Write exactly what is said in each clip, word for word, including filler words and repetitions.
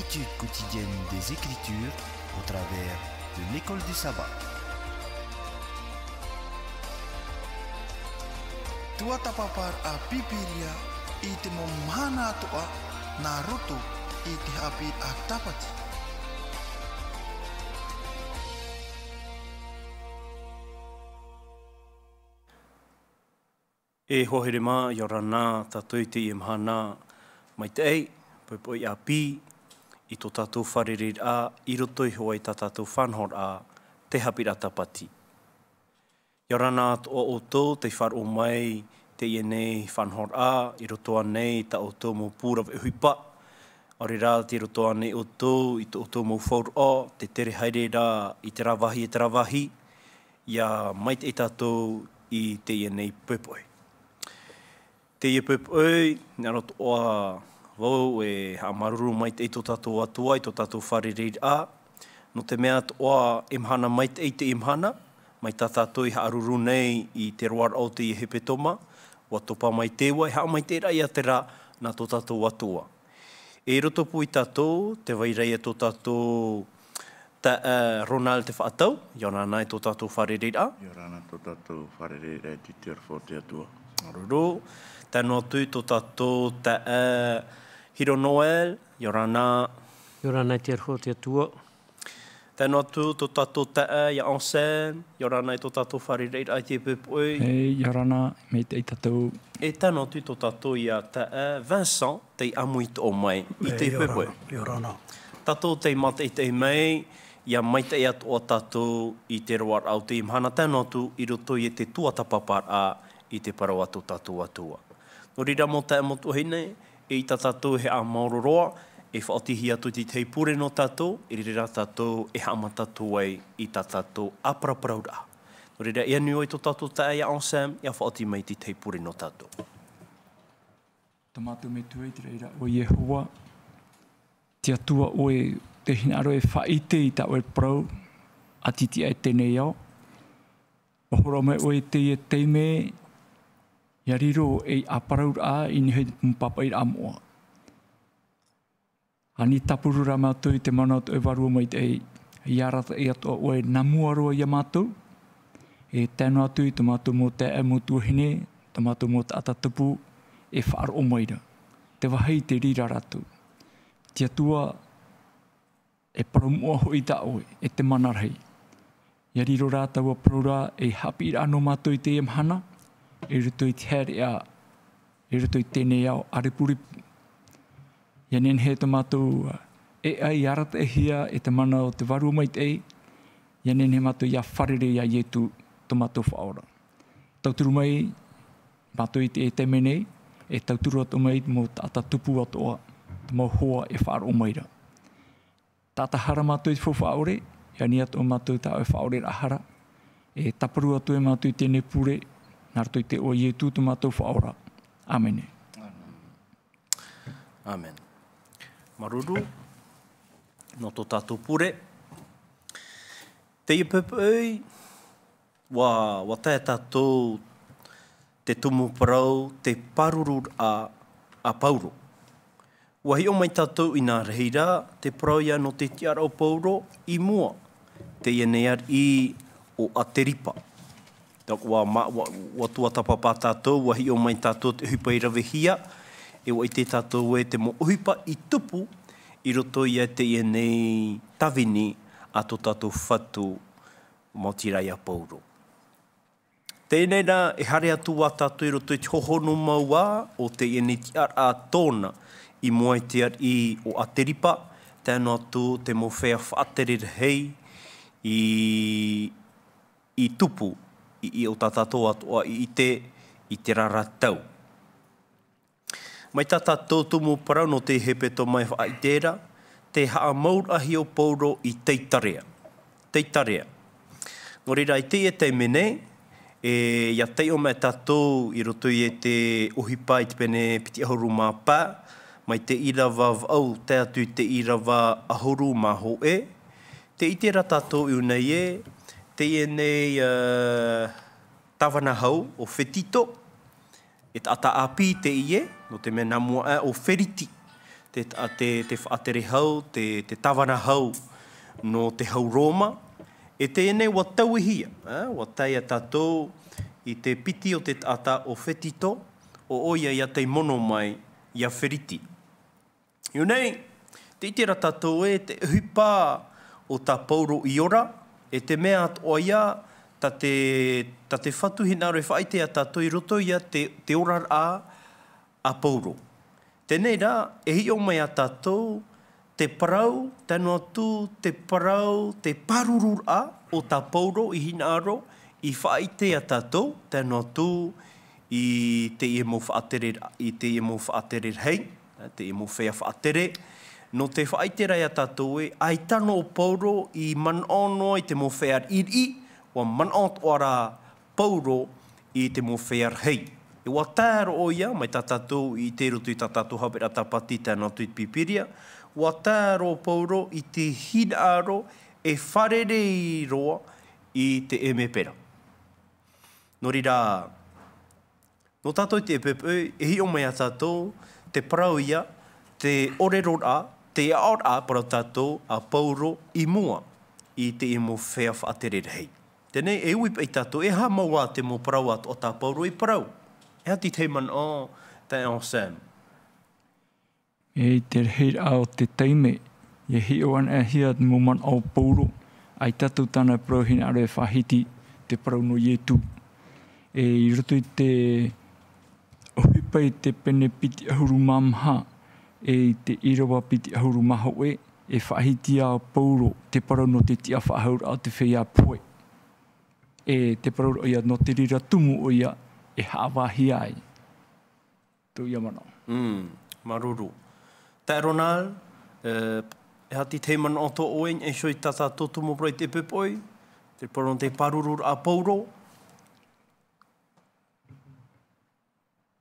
Étude quotidienne des Écritures au travers de l'école du sabbat. Tuatāpaparaʻa Pīpīria i te mau mahana atoʻa nā roto i te haʻapiʻiraʻa Tāpati. E hoa here mā, ʻia ora na tātou i teie mahana maitaʻi, poʻipoʻi ʻāpī, i tō tātou fārereiraʻa, i roto iho ā i tā tātou faʻanahoraʻa, te haʻapiʻiraʻa Tāpati. ʻIa ora na atoʻa ʻoutou tei faʻaroʻo mai teie nei faʻanahoraʻa, i roto ānei i tā ʻoutou mau pū rave ʻohipa, ʻaore rā tei roto ānei ʻoutou i tō ʻoutou mau faʻaroʻo, tē tere haere ra i terā vāhi e terā vāhi, ʻia maitaʻi tātou i teie nei poʻipoʻi. Teie poʻipoʻi, hinaʻaro atoʻa vau e haʻamāuruuru maitaʻi i tō tātou Atua, i tō tātou fārereiraʻa. Nō te mea atoʻa e mahana maitaʻi teie mahana, mai tā tātou i haʻamāuruuru nei i te roaraʻa o teie hepetoma, ʻua topa mai te ua, e haʻamaitaʻiraʻa ia terā nā tō tātou Atua. E i roto pū ia tātou, tē vai ra ia tō tātou taeaʻe Ronald Te Faʻatau, ʻia ora na i tō tātou fārereiraʻa. ʻIa ora na tō tātou fārereiraʻa, e tītau ra vau i te Atua. Māuruuru. Tae noa atu i tō tātou taeaʻe Hiro Noel, ʻia ora na. ʻIa ora na, e tītau ra vau i te Atua. Tae noa atu tō tātou taeaʻe ia Anselme, ʻia ora na i tō tātou fārereiraʻa i teie poʻipoʻi. E, ʻia ora na, maitaʻi tātou. E tae noa atu tō tātou ia taeaʻe Vincent, tei ʻāmui atoʻa mai i teie poʻipoʻi. E, ʻia ora na, ʻia ora na. Tātou tei mātaʻitaʻi mai, ʻia maitaʻi atoʻa tātou i te roaraʻa o teie mahana, tae noa atu i roto i te tuatāpaparaʻa i te parau a tō tātou Atua. Nō reira mau taeaʻe, mau tuahine, eʻita tātou e haʻamaoro roa, e faʻaotihia atu i te tahi pure nō tātou, i reira tātou e haʻamata atu ai i tā tātou ʻāparauparauraʻa. Nō reira, e ani ʻoe i tō tātou taeaʻe ia Anselme, ʻia faʻaoti mai i te tahi pure nō tātou. Tō mātou Metua i te raʻi ra, ʻo Iehova, te Atua ʻoe, tē hinaʻaro e faʻaʻite i tā ʻoe parau, ʻati tiʻa i teie nei ao. ʻUa hōroʻa mai ʻoe i teie taime, ʻia riro ei ʻāparauraʻa i niʻa i te mau pāpaʻiraʻa moʻa. Ani tāpuru rā mātou i te mana o tō ʻoe Vārua Maitaʻi, ʻia arataʻi atoʻa ʻoe nā mua roa ia mātou, e tae noa atu i tō mātou mau taeaʻe, mau tuahine, tō mātou mau taʻata tupu, e faʻaroʻo mai ra. Te vāhi tē riʻi ra rātou. Te Atua, e parau moʻa hoʻi tā ʻoe, e te mana rahi. ʻIa riro rā taua parau ra ei haʻapiʻiraʻa nō mātou i teie mahana, i roto i te haereʻa, i roto i teie nei ao ʻārepurepu. ʻIa nehenehe tō mātou, ā, e ʻai arataʻihia e te mana o te Vārua Maitaʻi, ʻia nehenehe mātou ʻia fārerei ia Ietu tō mātou Faʻaora. Tauturu mai mātou i teie taime nei, e tauturu atoʻa mai mau taʻata tupu atoʻa, te mau hoa e faʻaroʻo mai ra. Taʻata hara mātou i te faufaʻa ʻore, ʻia ani atoʻa mātou tā ʻoe Faʻaoreraʻa hara, e tāparu atu ai mātou i teie nei pure, nā roto i te iʻoa o Ietu tō mātou Faʻaora. ʻĀmene. ʻĀmene. Māuruuru, nō tō tātou pure. Teie poʻipoʻi, ʻUa, ʻua tae tātou te tumu parau, te pārururaʻa a Pauro. ʻUa hiʻo mai tātou i nā reira, te parau ia nō te tiʻaraʻa o Pauro i mua, teie nei ariʻi ʻo Ateripa. Tā ʻoe, ʻua ma-, ʻua, ʻua tuatāpapa tātou, ʻua hiʻo mai tātou te ʻohipa i ravehia, e ʻua ʻite tātou ē te mau ʻohipa i tupu i roto ia teie nei tāvini a tō tātou Fatu, maoti rā ia Pauro. Teie nei rā, e haere atu ā tātou i roto i te hohonu mau ā o teie nei tiʻaraʻa tōna i mua i te ariʻi ʻo Ateripa, tae noa atu te mau feiā faʻatere rahi i, i tupu, i, i ʻō tā tātou atoʻa i ʻite i terā ra tau. Mai tā tātou tumu parau nō te hepetoma e faʻaʻite ra, te haʻamauraʻahia o Pauro i Taitarea. Taitarea. Nō reira, i teie taime nei, e, ʻia taiʻo mai tātou i roto i te ʻohipa i te pene piti ʻahuru mā pae, mai te ʻīrava vaʻu tae atu i te ʻīrava ʻahuru mā hōʻē, tē ʻite ra tātou i ʻō nei ē, teie nei, ā, tāvana hau ʻo Fetito, e taʻata ʻāpī teie, nō te mea nā mua aʻe ʻo Feriti. te, a, te, te faʻatere hau, te, te tāvana hau nō te hau Roma. E teie nei ua tauihia, ā, ua tae ia tātou i te piti o te taʻata ʻo Fetito, ʻo ʻoia ia tei mono mai ia Feriti. Io nei, tē ʻite ra tātou ē, te ʻohipa o tā Paulo i ora, e te mea atoʻa ia, tā te, tā te Fatu hinaʻaro e faʻaʻite ia tātou i roto ia te, te oraraʻa a Paulo. Teie rā, e hiʻo mai ia tātou te parau, tae noa atu te parau, te pārururaʻa o tā Paulo i hinaʻaro i faʻaʻite ia tātou, tae noa atu i teie mau faʻatere, i teie mau faʻatere rahi, teie mau feiā faʻatere. Nō te faʻaʻite ra ia tātou ē, ʻaita noa ʻo Paulo i manaʻo noa i te mau feiā riʻiriʻi, ʻua manaʻo atoʻa ra Paulo i te mau feiā rahi. E ʻua tae roa ʻoia, mai tā tātou i ʻite i roto i tā tātou haʻapiʻiraʻa Tāpati tae noa atu i te Pīpīria, ʻua tae roa Paulo i te hinaʻaro e fārerei roa i te ʻēmepera. Nō reira, nō tātou i teie poʻipoʻi, e hiʻo mai ia tātou te parau ia, te ʻōreroraʻa, te aʻoraʻa, parau tātou, a Paulo i mua i teie mau feiā faʻatere rahi. Teie nei, e ui paʻi tātou, e aha mau ā te mau parau atoʻa tā Paulo i parau? E aha te tahi manaʻo, taeaʻe Sam? E, i te rahiraʻa o te taime, e hiʻo anaʻe hia te mau manaʻo o Paulo, ʻaita atu tāna parau hinaʻaro e faʻahiti te parau nō Ietu. E, i roto i te ʻohipa i te pene piti ʻahuru mā maha, e i te ʻīrava piti ʻahuru mā hōʻē, e faʻahiti ā Paulo te parau nō te tiʻafaʻahouraʻa o te feiā pohe. E te parau roa ia nō te reira tumu ʻoia e haʻavāhia ai. Tō ia manaʻo. Mm, māuruuru. Taeaʻe Ronald, e, e aha te tahi manaʻo tō ʻoe, e hiʻo i tā tātou tumu parau i teie poʻipoʻi, te parau nō te pārururaʻa a Paulo?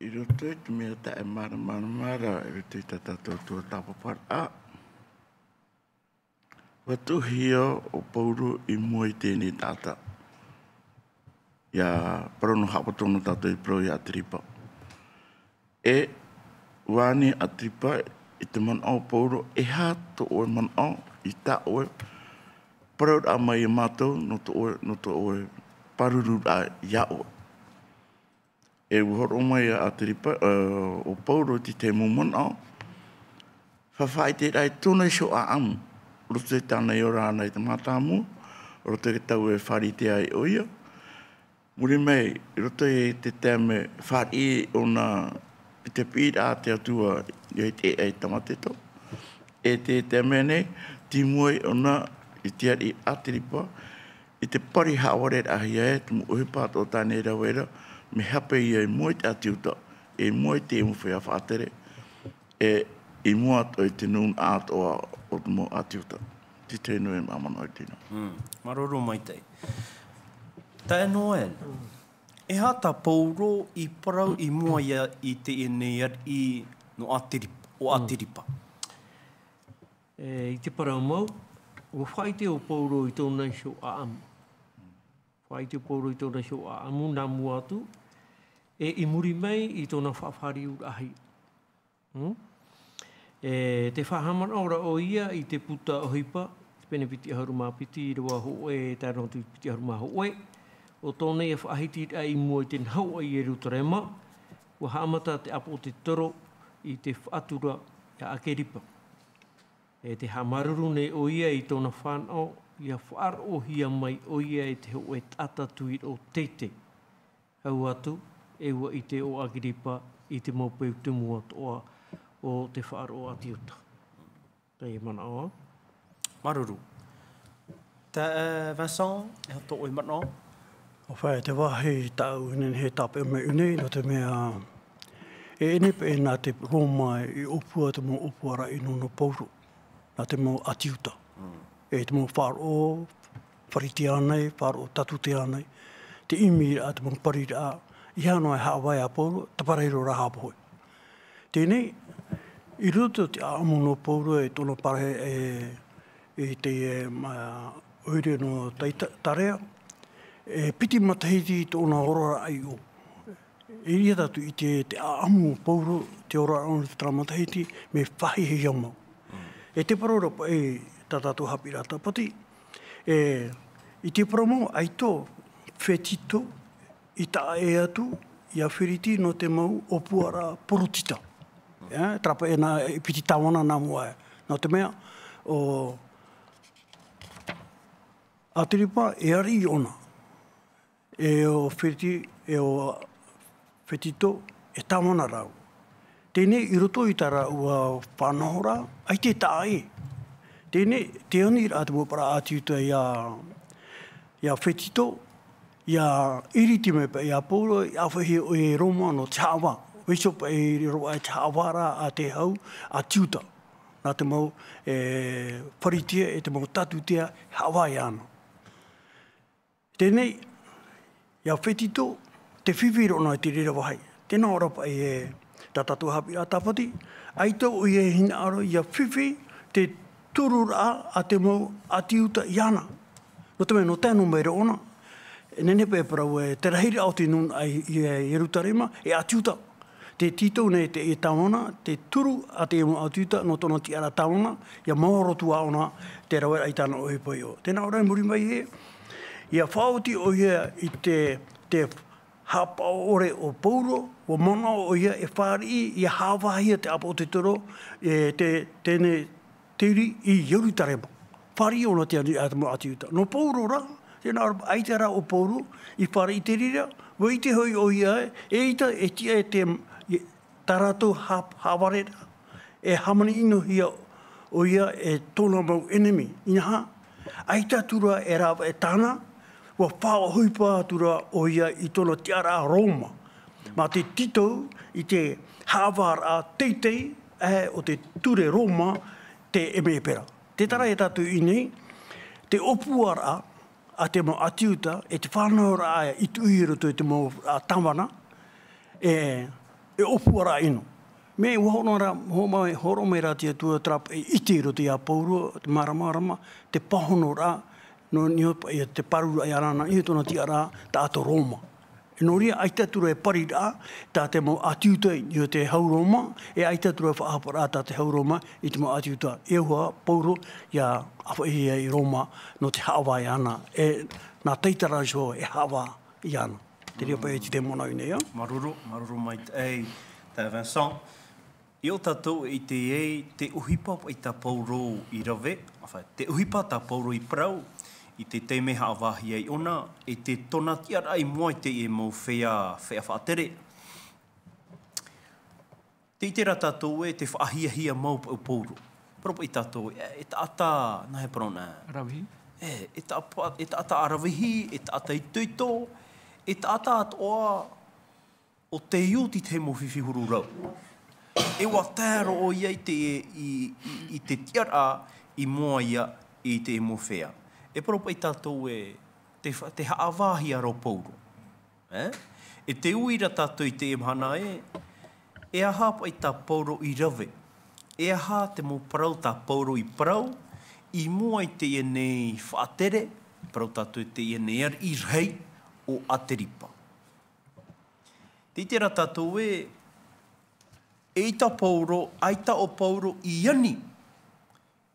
I roto i te mea taʻe māramarama ra, i roto i tā tātou tuatāpaparaʻa. ʻUa tuʻuhia ʻo Paulo i mua i teie taʻata. ʻIa parau nō Haʻapoto nō tātou i parau ia Atiripa. E, ʻua ani Atiripa i te manaʻo o Paulo, e aha tō ʻoe manaʻo i tā ʻoe parauraʻa mai ia mātou nō tō ʻoe, nō tō ʻoe pārururaʻa ia ʻoe. E ʻua hōroʻa mai ia Atiripa, ā, ʻo Paulo i te tahi mau manaʻo. Faʻaʻiteraʻa i tōna iho ʻāʻamu, roto i tāna e ora ana i te mātāmua, roto i te tau e fārerei ai ʻoia. Muri mai, i roto i te taime fāriʻi ʻōna i te piʻiraʻa a te Atua ia i te ʻēʻa i Tamateto. E te taime nei, tei mua ʻōna i te ariʻi Atiripa, i te pari haʻavareraʻahia e te mau ʻohipa atoʻa tāna e rave ra, mea hape ia i mua i te ʻĀti Iuta, i mua i te mau feiā faʻatere, e i mua atoʻa i te nūnaʻa atoʻa o te mau ʻĀti Iuta. Te tahi nō e manaʻo i teie. Mm, māuruuru maitaʻi. Taeaʻe Noel, e aha tā Paulo i parau i mua ia i teie nei ariʻi nō Atiripa, ʻo Atiripa? E, i te parau mau, ʻua faʻaʻite ʻo Paulo i tōna iho ʻāʻamu. Faʻaʻite ʻo Paulo i tōna iho ʻāʻamu, nā mua atu, e i muri mai i tōna faʻafāriuraʻahia. Hmm? E, tē faʻahaʻamanaʻo ra ʻoia i te puta ʻohipa, te pene piti ʻahuru mā piti, ʻīrava hōʻē, tae noa atu i te piti ʻahuru mā hōʻē, ʻo tōna ia faʻahitiraʻa i mua i te nahoʻa i Ierutarema, ʻua haʻamata te ʻāpoʻo o te toro i te faʻatura ia Akeripa. E tē haʻamāuruuru nei ʻoia i tōna fānaʻo, ʻia faʻaroʻohia mai ʻoia e te hōʻē taʻata tuiroʻo teitei. Hau atu, e ʻua ʻite ʻo Akeripa i te mau peu tumu atoʻa o te faʻaroʻo ʻĀti Iuta. Teie manaʻo. Māuruuru. Taeaʻe, e, Vincent, e aha tō ʻoe manaʻo? ʻO fē, te vāhi tāʻu i nehenehe e tāpeʻa mai nei, nō te mea, e, e nehenehe paʻi nā te Roma i ʻōpua te mau ʻōpuaraʻa i nō, nō Paulo, nā te mau ʻĀti Iuta. Mm. E te mau faʻaroʻo Faritea nei, faʻaroʻo Tatutea nei, te ʻimiraʻa, te mau pariraʻa, e aha noa e haʻavāhi ia Paulo, taparahi roa rā haʻapohe. Teie nei, i roto i te ʻāʻamu nō Paulo e tōna parahi e, i te, e, ma-, ʻoire nō Taita-, Tarea, e piti matahiti tōna oraraʻa i ʻō. E ʻia tātou i te, te ʻaʻamu o Pauro, te ora o te tāmata matahiti, me faʻahiahia mau. E te parau ra paʻi tā tātou haʻapiʻiraʻa tāpati, e, i te parau mau, ʻaita ʻo Fetito i taʻa ʻē atu ia Firiti nō te mau ʻōpuaraʻa porotita. E, terā paʻi nā, e piti tāvana nā mua aʻe. Nō te mea, ʻo Ateripa e ariʻi ʻōna. E ʻo Firiti, e ʻo Fetito, e tāvana rāua. Teie nei i roto i tā rāua faʻanahoraʻa, ʻaita e taʻa ʻē. Teie nei, tē ani ra te mau ʻōpuaraʻa ʻĀtiuta ia, ia Fetito, ia iriti mai paʻi ia Pauro, ʻia faʻahiahia ʻoia i Roma nō te haʻavā. Vaiiho paʻi i roaʻa i te haʻavāraʻa a te hau ʻĀtiuta. Nā te mau, e, Faritia, e te mau Tatutia, haʻavā iāna. Teie nei, ia Fetito, tē fifi ra ʻōna i te reira vāhi. Tē nā ʻō ra paʻi e tā tātou haʻapiʻiraʻa tāpati, ʻaita ʻoia e hinaʻaro ia fifi te tururaʻa a te mau ʻĀtiuta iāna. Nō te mea, nō tae noa mai ra ʻōna, e nehenehe paʻi e parau e te rahiraʻa o te nūnaʻa i, i Ierutarema, e ʻĀtiuta. Tē tītau nei te, e tāvana, te turu a te mau ʻĀtiuta, nō tōna tiʻaraʻa tāvana, ʻia maoro atu ā ʻōna te raveraʻa i tāna ʻohipa iʻoa. Tē nā ʻō ra i muri mai ē, ʻia faʻaoti ʻoia i te, te haʻapaʻo ʻore o Pauro, ʻua manaʻo ʻoia e fāriʻi, ʻia haʻavāhia te ʻāpotetoro, e te, teie nei te iri i Ierutarema. Fāriʻi ʻōna te ani a te mau ʻĀtiuta. Nō Pauro rā, tē nā ʻō ra, ʻaita rā ʻo Pauro i fāriʻi i te reira, ʻua ʻite hoʻi ʻoia ē, eʻita e tiʻa e te, e, tā rātou ha-, haʻavareraʻa, e hāmani-ʻino-hia ʻoia e tōna mau ʻenemi. Inaha, ʻaita atu ra e rāveʻa tāna, ʻua faʻaʻohipa atu ra ʻoia i tōna tiʻaraʻa Roma. Mā te tītau i te haʻavāraʻa teitei, e, o te ture Roma, te ʻemepera. Tē taʻa ra ia tātou i ʻō nei, te ʻōpuaraʻa a te mau ʻĀtiuta, e te faʻanahoraʻa i tuʻu i roto i te mau, a, tāvana, e, e ʻōpuaraʻa ʻino. Mea ʻua hōroʻa ra, hōroʻa mai, hōroʻa mai ra te Atua terā paʻi ʻite i roto ia Pauro, te māramarama, te pāhonoraʻa, nō niʻa paʻi ia te pāruriraʻa iāna, i tōna tiʻaraʻa, taʻata Roma. E nō reira, ʻaita atu ra e pariraʻa tā te mau ʻĀtiuta i niʻa i te hau Roma, e ʻaita atu ra e faʻahaparaʻa tā te hau Roma i te mau ʻĀtiuta. E ʻua Pauro ʻia faʻahiahia i Roma nō te haʻavā iāna, e nā taitara iho e haʻavā iāna. Te reira paʻi e te temo nā ʻō nei, ā? Māuruuru, māuruuru maitaʻi, e, tā Vincent. I ʻō tātou e ʻite ai te ʻohipa paʻi tā Pauro i rave, enfin, te ʻohipa tā Pauro i parau, i te taime haʻavāhia ai ʻōna, e te tōna tiʻaraʻa i mua i te, e mau feiā, feiā faʻatere. Tē ʻite ra tātou ē te faʻahiahia mau paʻi ʻo Pauro. Parau paʻi tātou, e, e taʻata, nā hea parau nā? Ravahi. E, e taʻa-, e taʻata ravahi, e taʻata itoito, e taʻata atoʻa, ʻo tei oti te mau fifi huru rau. E ʻua tae roa ʻoia i te, i, i, i te tiʻaraʻa i mua ia i te mau feiā. E parau paʻi tātou ē te fa-, te haʻavāhia ra ʻo Pauro. E? E tē ui ra tātou i teie mahana ē, e aha paʻi tā Pauro i rave? E aha te mau parau tā Pauro i parau, i mua i teie nei faʻatere, parau tātou i teie nei ariʻi rahi ʻo Ateripa. Tē ʻite ra tātou ē, eʻita Pauro, ʻaita ʻo Pauro i ani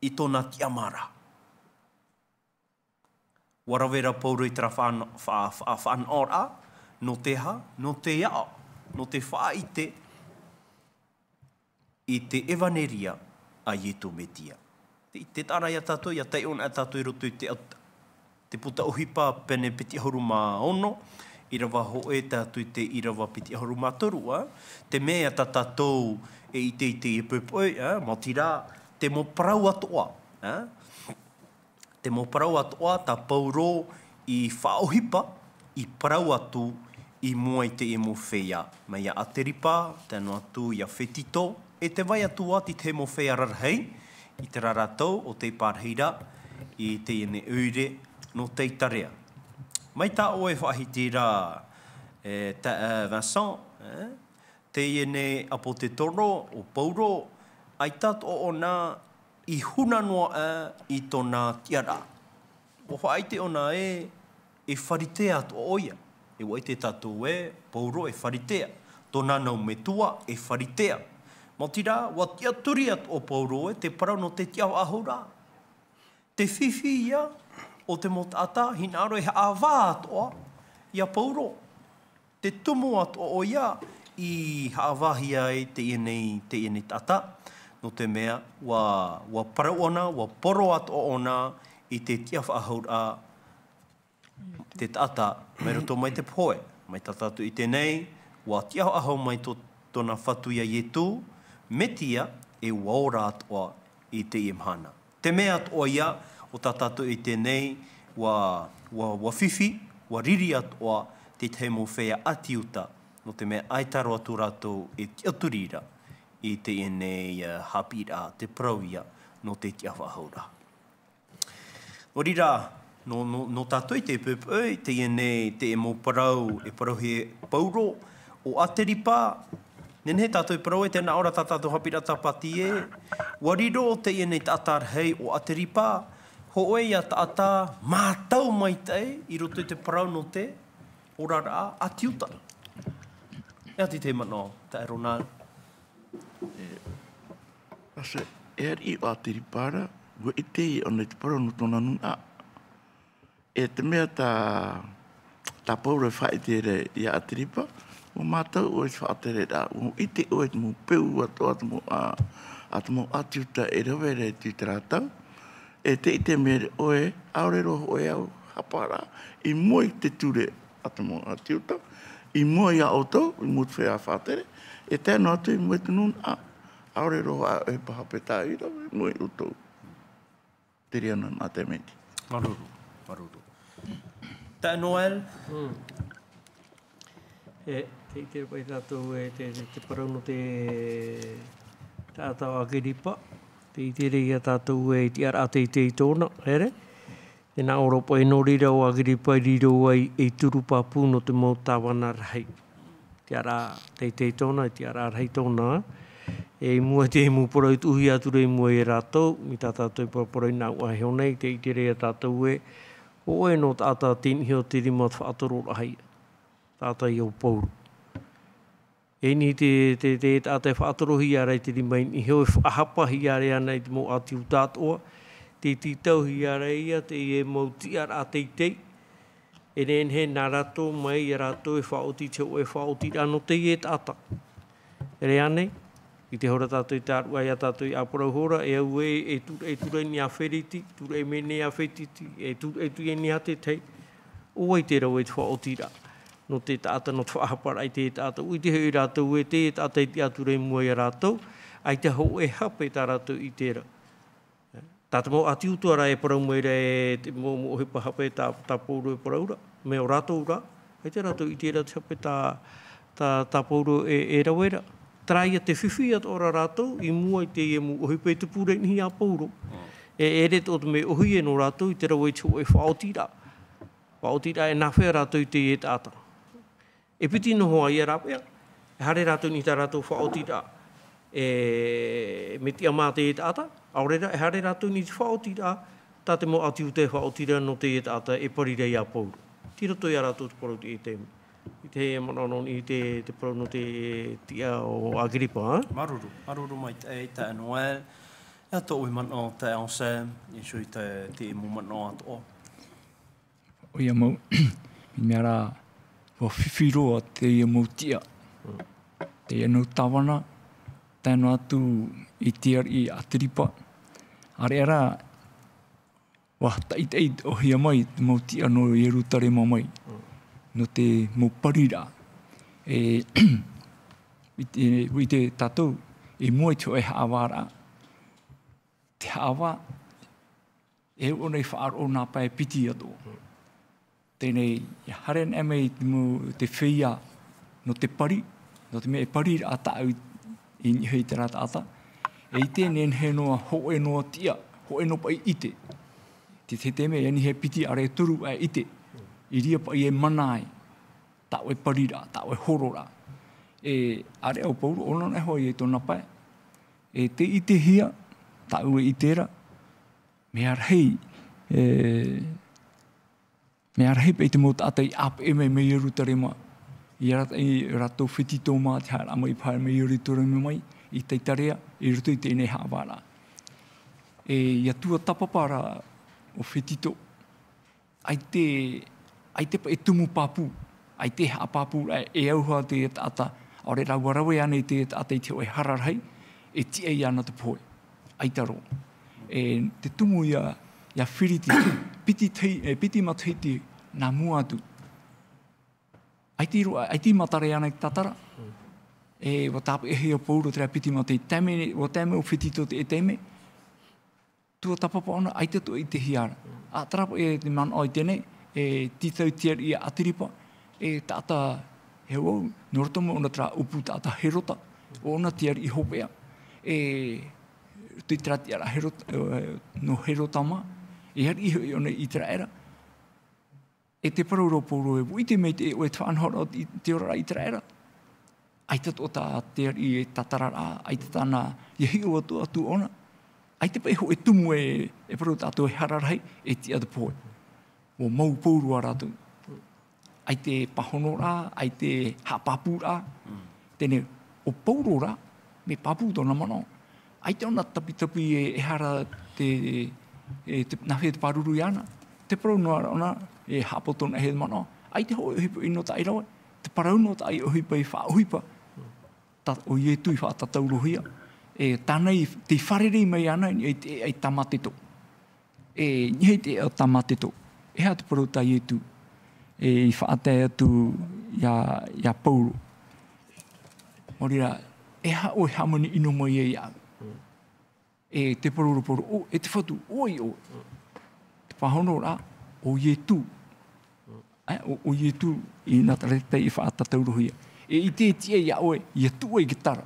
i tōna tiʻamāraʻa. ʻUa rave ra Pauro i terā faʻana-, faʻa-, faʻa-, faʻanahoraʻa, nō te aha, nō te aʻo, nō te faʻaʻite, i te ʻevaneria a Ietu Metia. Tē, tē taʻa ra ia tātou, ʻia taiʻo na tātou i roto i te, te puta ʻohipa pene piti ʻahuru mā ono, ʻīrava hōʻē tātou i te ʻīrava piti ʻahuru mā toru, ā, te mea tā tātou e ʻite i te poʻipoʻi, ā, maoti rā, te mau parau atoʻa, ā. Te mau parau atoʻa tā Pauro i faʻaʻohipa, i parau atu i mua i te mau feiā. Mai iā Ateripa, tae noa atu iā Fetito, e tē vai atu ā i te mau feiā rarahi, i terā ra tau ʻo tei pārahi ra i teie nei ʻoire nō Taitarea. Mai tā ʻoe faʻahiti ra, e, tā, e, Vincent, e, teie nei ʻāpōsetolo ʻo Pauro, ʻaita atoʻa ʻōna i huna noa aʻe i tōna tiʻaraʻa. ʻUa faʻaʻite ʻōna ē, e Pharisea atoʻa ʻoia. E ʻua ʻite tātou ē, Paulo e Pharisea, tōna nau metua e Pharisea. Maoti rā, ʻua tiʻaturi atoʻa Paulo ē, te parau nō te tiʻafaʻahouraʻa. Te fifi ia o te mau taʻata, hinaʻaro e haʻavā atoʻa ia Paulo. Te tumu atoʻa ʻoia i haʻavāhia ai teie nei, teie nei taʻata, nō te mea, ʻua, ʻua parau ʻōna, ʻua poro atoʻa ʻōna i te tiʻafaʻahouraʻa te taʻata, mai roto mai te pohe, mai tā tātou i ʻite nei, ʻua tiʻafaʻahou mai tō, tōna Fatu ia Iesu Mesia, e ʻua ora atoʻa i teie mahana. Te mea atoʻa ia, ʻo tā tātou i ʻite nei, ʻua, ʻua, ʻua fifi, ʻua riri atoʻa te tahi mau feiā ʻāti Iuta, nō te mea ʻaita roa atu rātou e tiʻaturi ra i teie nei, ā, haʻapiʻiraʻa, te parau ia, nō te tiʻafaʻahouraʻa. Nō reira, nō, nō, nō tātou i te poʻipoʻi, teie nei, te mau parau, e parauhia e Paulo, ʻo Ateripa, nehenehe tātou e parau ē, tē nā ʻō ra tā tātou haʻapiʻiraʻa tāpati ē, ʻua riro teie nei taʻata rahi ʻo Ateripa, hōʻē ia taʻata mātau maitaʻi, i roto i te parau nō te oraraʻa ʻāti Iuta. E aha te manaʻo, taeaʻe Ronald? E, ʻa se, e ariʻi ʻo Ateripa ra, ʻua ʻite ʻōna i te parau nō tōna nūnaʻa. E te mea tā, tā Paulo e faʻaʻite ra ia Ateripa, ʻua mātau ʻoe i te faʻatereraʻa, ʻua ʻite ʻoe i te mau peu atoʻa a te mau, ā, a te mau ʻāti Iuta e rave ra i te, i terā tau. E tē ʻite mai ra ʻoe, ʻaore roa hōʻē au haʻapaʻaraʻa, i mua i te ture a te mau ʻāti Iuta, i mua ia ʻoutou, i mua i te feiā faʻatere, e tae noa atu i mua i te nūnaʻa, ʻaore roa hōʻē ʻohipa hape tāʻu i rave i mua ia ʻoutou. Terā na nā te mea. Māuruuru, māuruuru. Taeaʻe Noel. Mm. E, tē ʻite ra paʻi tātou ē te, te, te parau nō te taʻata ʻo Agiripa. Tē ʻite ra ia tātou ē i te tiʻaraʻa teitei tōna, here? Tē nā ʻō ra paʻi nō reira ʻo Agiripa i riro ai ei turu pāpū nō te mau tāvana rahi. Tiʻaraʻa teitei tōna, tiʻaraʻa rahi tōna. E i mua i te mau parau i tuʻuhia atu ra i mua ia rātou, mai tā tātou e paraparau i nā ʻāvaʻe iho nei, tē ʻite ra ia tātou ē, hōʻē nō taʻata tei niʻa i te rima o te faʻatororaʻa ia. Taʻata ia ʻo Paulo. E niʻa i te, te, te taʻata e faʻatorohia ra i te rima i niʻa iho, e faʻahapahia ra ānei te mau ʻāti Iuta atoʻa, tē tītauhia ra ia teie mau tiʻaraʻa teitei, e nehenehe nā rātou mai ia rātou e faʻaoti i te hōʻē faʻaotiraʻa nō teie taʻata. E rave ānei, i te hora tātou i tārua ia tātou i ʻāparau hora, e au ē, e tūraʻi, tūraʻi nei a Fereti, tūraʻi mai nei a Fetiti, e tūraʻi atu ia nei a te tahi, ʻo vai te rave i te faʻaotiraʻa nō te taʻata, nō te faʻahaparaʻa i te taʻata. ʻUa ʻite hoʻi rātou ē te taʻata i tiʻa atu ra i mua ia rātou, ʻaita hōʻē hape tā rātou i ʻite ra. Tā te mau ʻāti Iuta rā e parau mai ra e te mau, mau ʻohipa hape tā, tā Paulo e parau ra, mai ʻō rātou rā, ʻaita rātou i ʻite ra te hape tā, tā, tā Paulo e, e rave ra. Terā ia te fifi atoʻa ra rātou i mua i teie mau ʻohipa i tupu ra i niʻa ia Paulo. Mm. E, e ʻere atoʻa te mea ʻōhie nō rātou i te rave i te hōʻē faʻaotiraʻa. Faʻaotiraʻa e nāfea rātou i teie taʻata. E piti noa ia rāveʻa, e haere rātou i niʻa i tā rātou faʻaotiraʻa, e, mea tiʻamā teie taʻata, ʻaore rā, e haere rātou i niʻa i te faʻaotiraʻa, tā te mau ʻāti Iuta e faʻaoti ra nō teie taʻata e pari ra ia Paulo. Tei roto ia rātou te parau i teie taime. I te manaʻo nō niʻa i te, te parau nō te tiʻa o Agiripa, ā? Māuruuru, māuruuru maitaʻi, taeaʻe Noel. E aha tō ʻoe manaʻo, taeaʻe Anselme, e hia te, te mau manaʻo atoʻa? ʻOia mau, i mea rā, ʻua fifi roa teie mau tiʻa. Mm. Teie mau tāvana, tae noa atu i te ariʻi Agiripa. ʻAreʻa rā, ʻua taʻitaʻihia mai te mau tiʻa nō Ierutarema mai, mm, nō te mau pariraʻa. E, i te, i te tātou, i mua i te hōʻē haʻavāraʻa. Te haʻavā, e uʻo nei faʻaroʻo nā pae piti atoʻa. Teie nei, ʻia haere anaʻe mai te mau, te feiā nō te pari, nō te mea e pari ra tāʻu i, i niʻa i terā taʻata. E ʻite nehenehe noa hōʻē noa tiʻa, hōʻē noa paʻi ʻite. Te, te, te mea, e niʻa i te piti ʻāreʻa toru ʻaita ʻite. I reira paʻi e mana ai, tā ʻoe pariraʻa, tā ʻoe hororaʻa. E, ʻāreʻa ʻo Paulo, ʻōna noa iho ia i tōna pae. E tē ʻitehia, tāʻu e ʻite ra, mea rahi, e, Mea rahi paʻi te mau taʻata i ʻāpeʻe mai mai Ierutarema, i arataʻi rātou fetito mā te haere mai, i haere mai Ierutarema mai, i Taitarea, i roto i teie nei haʻavāraʻa. E, ʻia tuatāpapa ra ʻo fetito, ʻaita, ʻaita paʻi e tumu pāpū, ʻaita e haʻapāpū ra, e auaha te taʻata, ʻaore rā ʻua rave ānei te taʻata i te hōʻē hara rahi, e tiʻa iāna te pohe, ʻaita roa. E, te tumu ia, ia Firiti, piti tahi-, e, piti matahiti nā mua atu. ʻAita i roa, ʻaita i matara iāna i te tātara. E, ʻua tāpeʻahia Pauro terā piti matahiti, taime, ʻua taime ʻo fetito te, e taime, tuatāpapa ʻōna, ʻaita atoʻa i te hiara. ʻA, terā paʻi te manaʻo i teie nei, e, tītau tiʻa ia Ātiripa, e, taʻata, e au, nō roto mai ʻōna terā ʻōpū taʻata Herota, ʻōna tiʻa i hopeʻa. E, roto i terā tiʻaraʻa Herota, e, nō Herota mā, e ariʻi hoʻi ʻōna i Iteraera. E tē parau ra Pauro ē, ʻua ʻite mai te, ʻoe te faʻanahoraʻa i te oraraʻa i Iteraera. ʻAita atoʻa tā te ariʻi e tātararaʻa, ʻaita tāna ia hiʻo atu, atu ʻōna. ʻAita paʻi e hōʻē tumu e, e parau tātou e hara rahi, e tiʻa te pohe. ʻUa mau Pauro ā rātou. ʻAita e pāhonoraʻa, ʻaita e haʻapāpūraʻa. Teie nei, ʻo Pauro rā, mea pāpū tōna manaʻo. ʻAita ʻōna tapitapi e, e hara te, e te, nā hea te pāruru iāna. Tē parau noa ra ʻōna, e haʻapoto noa hia te manaʻo. ʻAita hōʻē ʻohipa i nō tāʻi rave. Tē parau noa tāʻi ʻohipa i faʻaʻohipa. Tā, ʻo Ietu i faʻatataurohia. E, tāna i, tei fārerei mai iāna, i te, i tāmāteto. E, i niʻa i te ʻēʻa o tāmāteto. E aha te parau tā Ietu, e, i faʻatae atu ia, ia Pauro. Nō reira, e aha ʻoe e hāmani ʻino mai ai iāʻu. E tē parau ra Pauro, ʻo, e te Fatu, ʻo vai ʻoe. Te pāhonoraʻa, ʻo Ietu. E, ʻo, ʻo Ietu i Natareta i faʻatataurohia. E ʻaita e tiʻa iā ʻoe, ʻia tuʻu ai i te tara.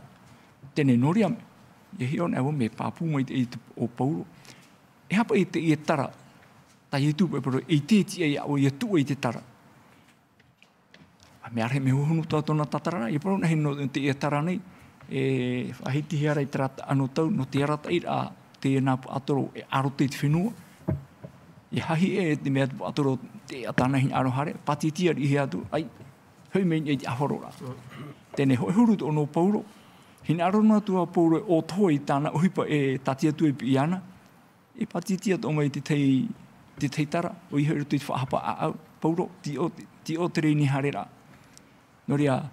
Teie nei nō reira, ʻia hiʻo anaʻe vau mea pāpū mai te, i te, ʻo Pauro. E aha paʻi teie tara, tā Ietu paʻi e parau, e ʻaita e tiʻa iā ʻoe, ʻia tuʻu ai i te tara. ʻA, mea rahi, mea hohonu atoʻa tōna tātara, ʻia parau noa hia nō teie tara nei, e faʻahitihia ra i terā anotau, nō te arataʻiraʻa, teie nā puaʻatoro, e ʻārote i te fenua. ʻIa hahi ʻē te mea te puaʻatoro, te ʻēʻa tāna hinaʻaro haere, pātitia riʻi atu, ʻai, hoʻi mai i te ʻāfaroraʻa. Teie nei hōʻē huru atoʻa nō Pauro, hinaʻaro noa atu ā Pauro e ʻōtoho i tāna ʻohipa e tā te Atua i piʻi iāna, e pātitia atoʻa mai te tahi, te tahi tara, ʻoia hoʻi i roto i te faʻahapa ʻāʻau, Pauro, tei ʻō, tei ʻō te reira i haereraʻa. Nō reira,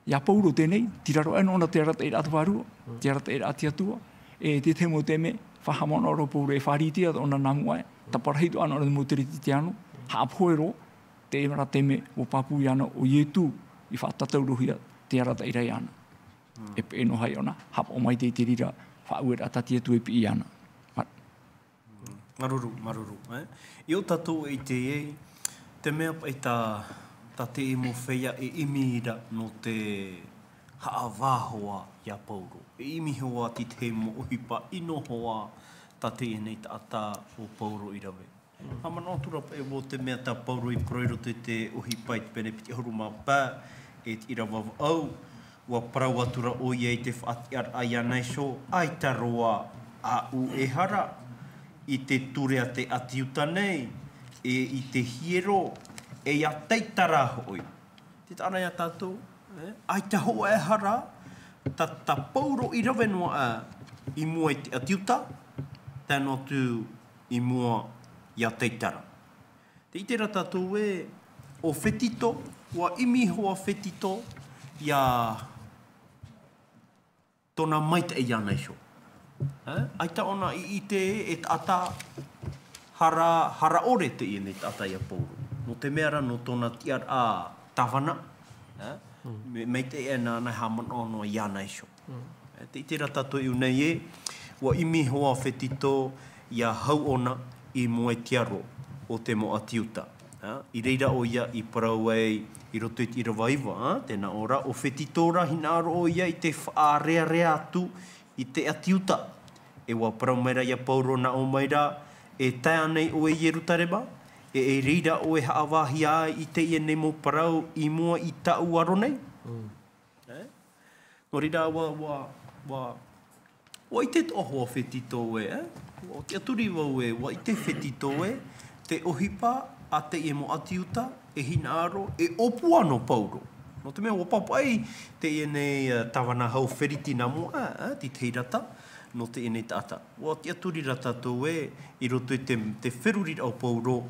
iā Pauro teie nei, tei raro aʻe noa ʻōna te arataʻiraʻa te Vārua, te arataʻiraʻa a te Atua, e te tahi mau taime, faʻahaʻamanaʻo ra Pauro e fāriʻi atoʻa ʻōna nā mua aʻe, taparahi atoʻa noa ʻōna te mau Kerisetiano, haʻapohe roa, te mea ra taime, ʻua pāpū iāna ʻo Ietu, i faʻatataurohia te arataʻiraʻa iāna. E peʻe noa hia ʻōna, haʻapaʻo maitaʻi i te reira faʻaueraʻa tā te Atua i piʻi iāna. Mā- Māuruuru, māuruuru, e? I ʻō tātou e ʻite ai, te mea paʻi tā, tā te mau feiā e ʻimi ra nō te haʻavā hoa iā Pauro. E ʻimi hoa te tahi mau ʻohipa ʻino hoa tā teie nei taʻata ʻo Pauro i rave. Haʻamanaʻo atu ra paʻi vau te mea tā Pauro i parau i roto i te ʻohipa i te pene piti ʻahuru mā pae, e te ʻīrava vaʻu, ʻua parau atu ra ʻoia i te faʻatiʻaraʻa iāna iho, ʻaita roa aʻu e hara, i te ture a te ʻĀti Iuta nei, e i te hiero, e ia taitara hoʻi. Tē taʻa ra iā tātou, e, ʻaita hōʻē hara, tā, tā Pauro i rave noa aʻe i mua i te ʻĀti Iuta, tae noa atu i mua iā taitara. Tē ʻite ra tātou ē, ʻo Fetito, ʻua ʻimi hoa Fetito, iā tōna maitaʻi iāna iho. E, ʻaita ʻōna i ʻite e taʻata hara, hara ʻore teie nei taʻata iā Pauro. Nō te mea ra, nō tōna tiʻaraʻa tāvana, e, me, maitaʻi aʻe nāna e haʻamanaʻo noa iāna iho. E, tē ʻite ra tātou i ʻō nei ē, ʻua ʻimi hoa Fetito iā Hauʻona i mua i te aro o te mau ʻĀti Iuta. Ā, i reira ʻoia i parau ai i roto i te ʻīrava iva, ā, tē nā ʻō ra, ʻo Fetito ra hinaʻaro ʻoia i te faʻarearea atu i te ʻĀti Iuta. E ʻua parau mai ra iā Pauro, nā ʻō mai ra, e tae ānei ʻoe i Ierutarema, e, e reira ʻoe e haʻavāhia ai i teie nei mau parau i mua i tāʻu aro nei? E? Nō reira, ʻua, ʻua, ʻua, ʻua ʻite atoʻa hoa Fetito ē, e? ʻUa tiʻaturi vau ē, ʻua ʻite Fetito ē, te ʻohipa a teie mau ʻāti Iuta, e hinaʻaro, e ʻōpua nō Pauro. Nō te mea, ʻua pāpaʻi teie nei, ā, tāvana hau Feriti nā mua, ā, ā, te tahi rata, nō teie nei taʻata. ʻUa tiʻaturi rā tātou ē, i roto i te, te feruriraʻa o Pauro,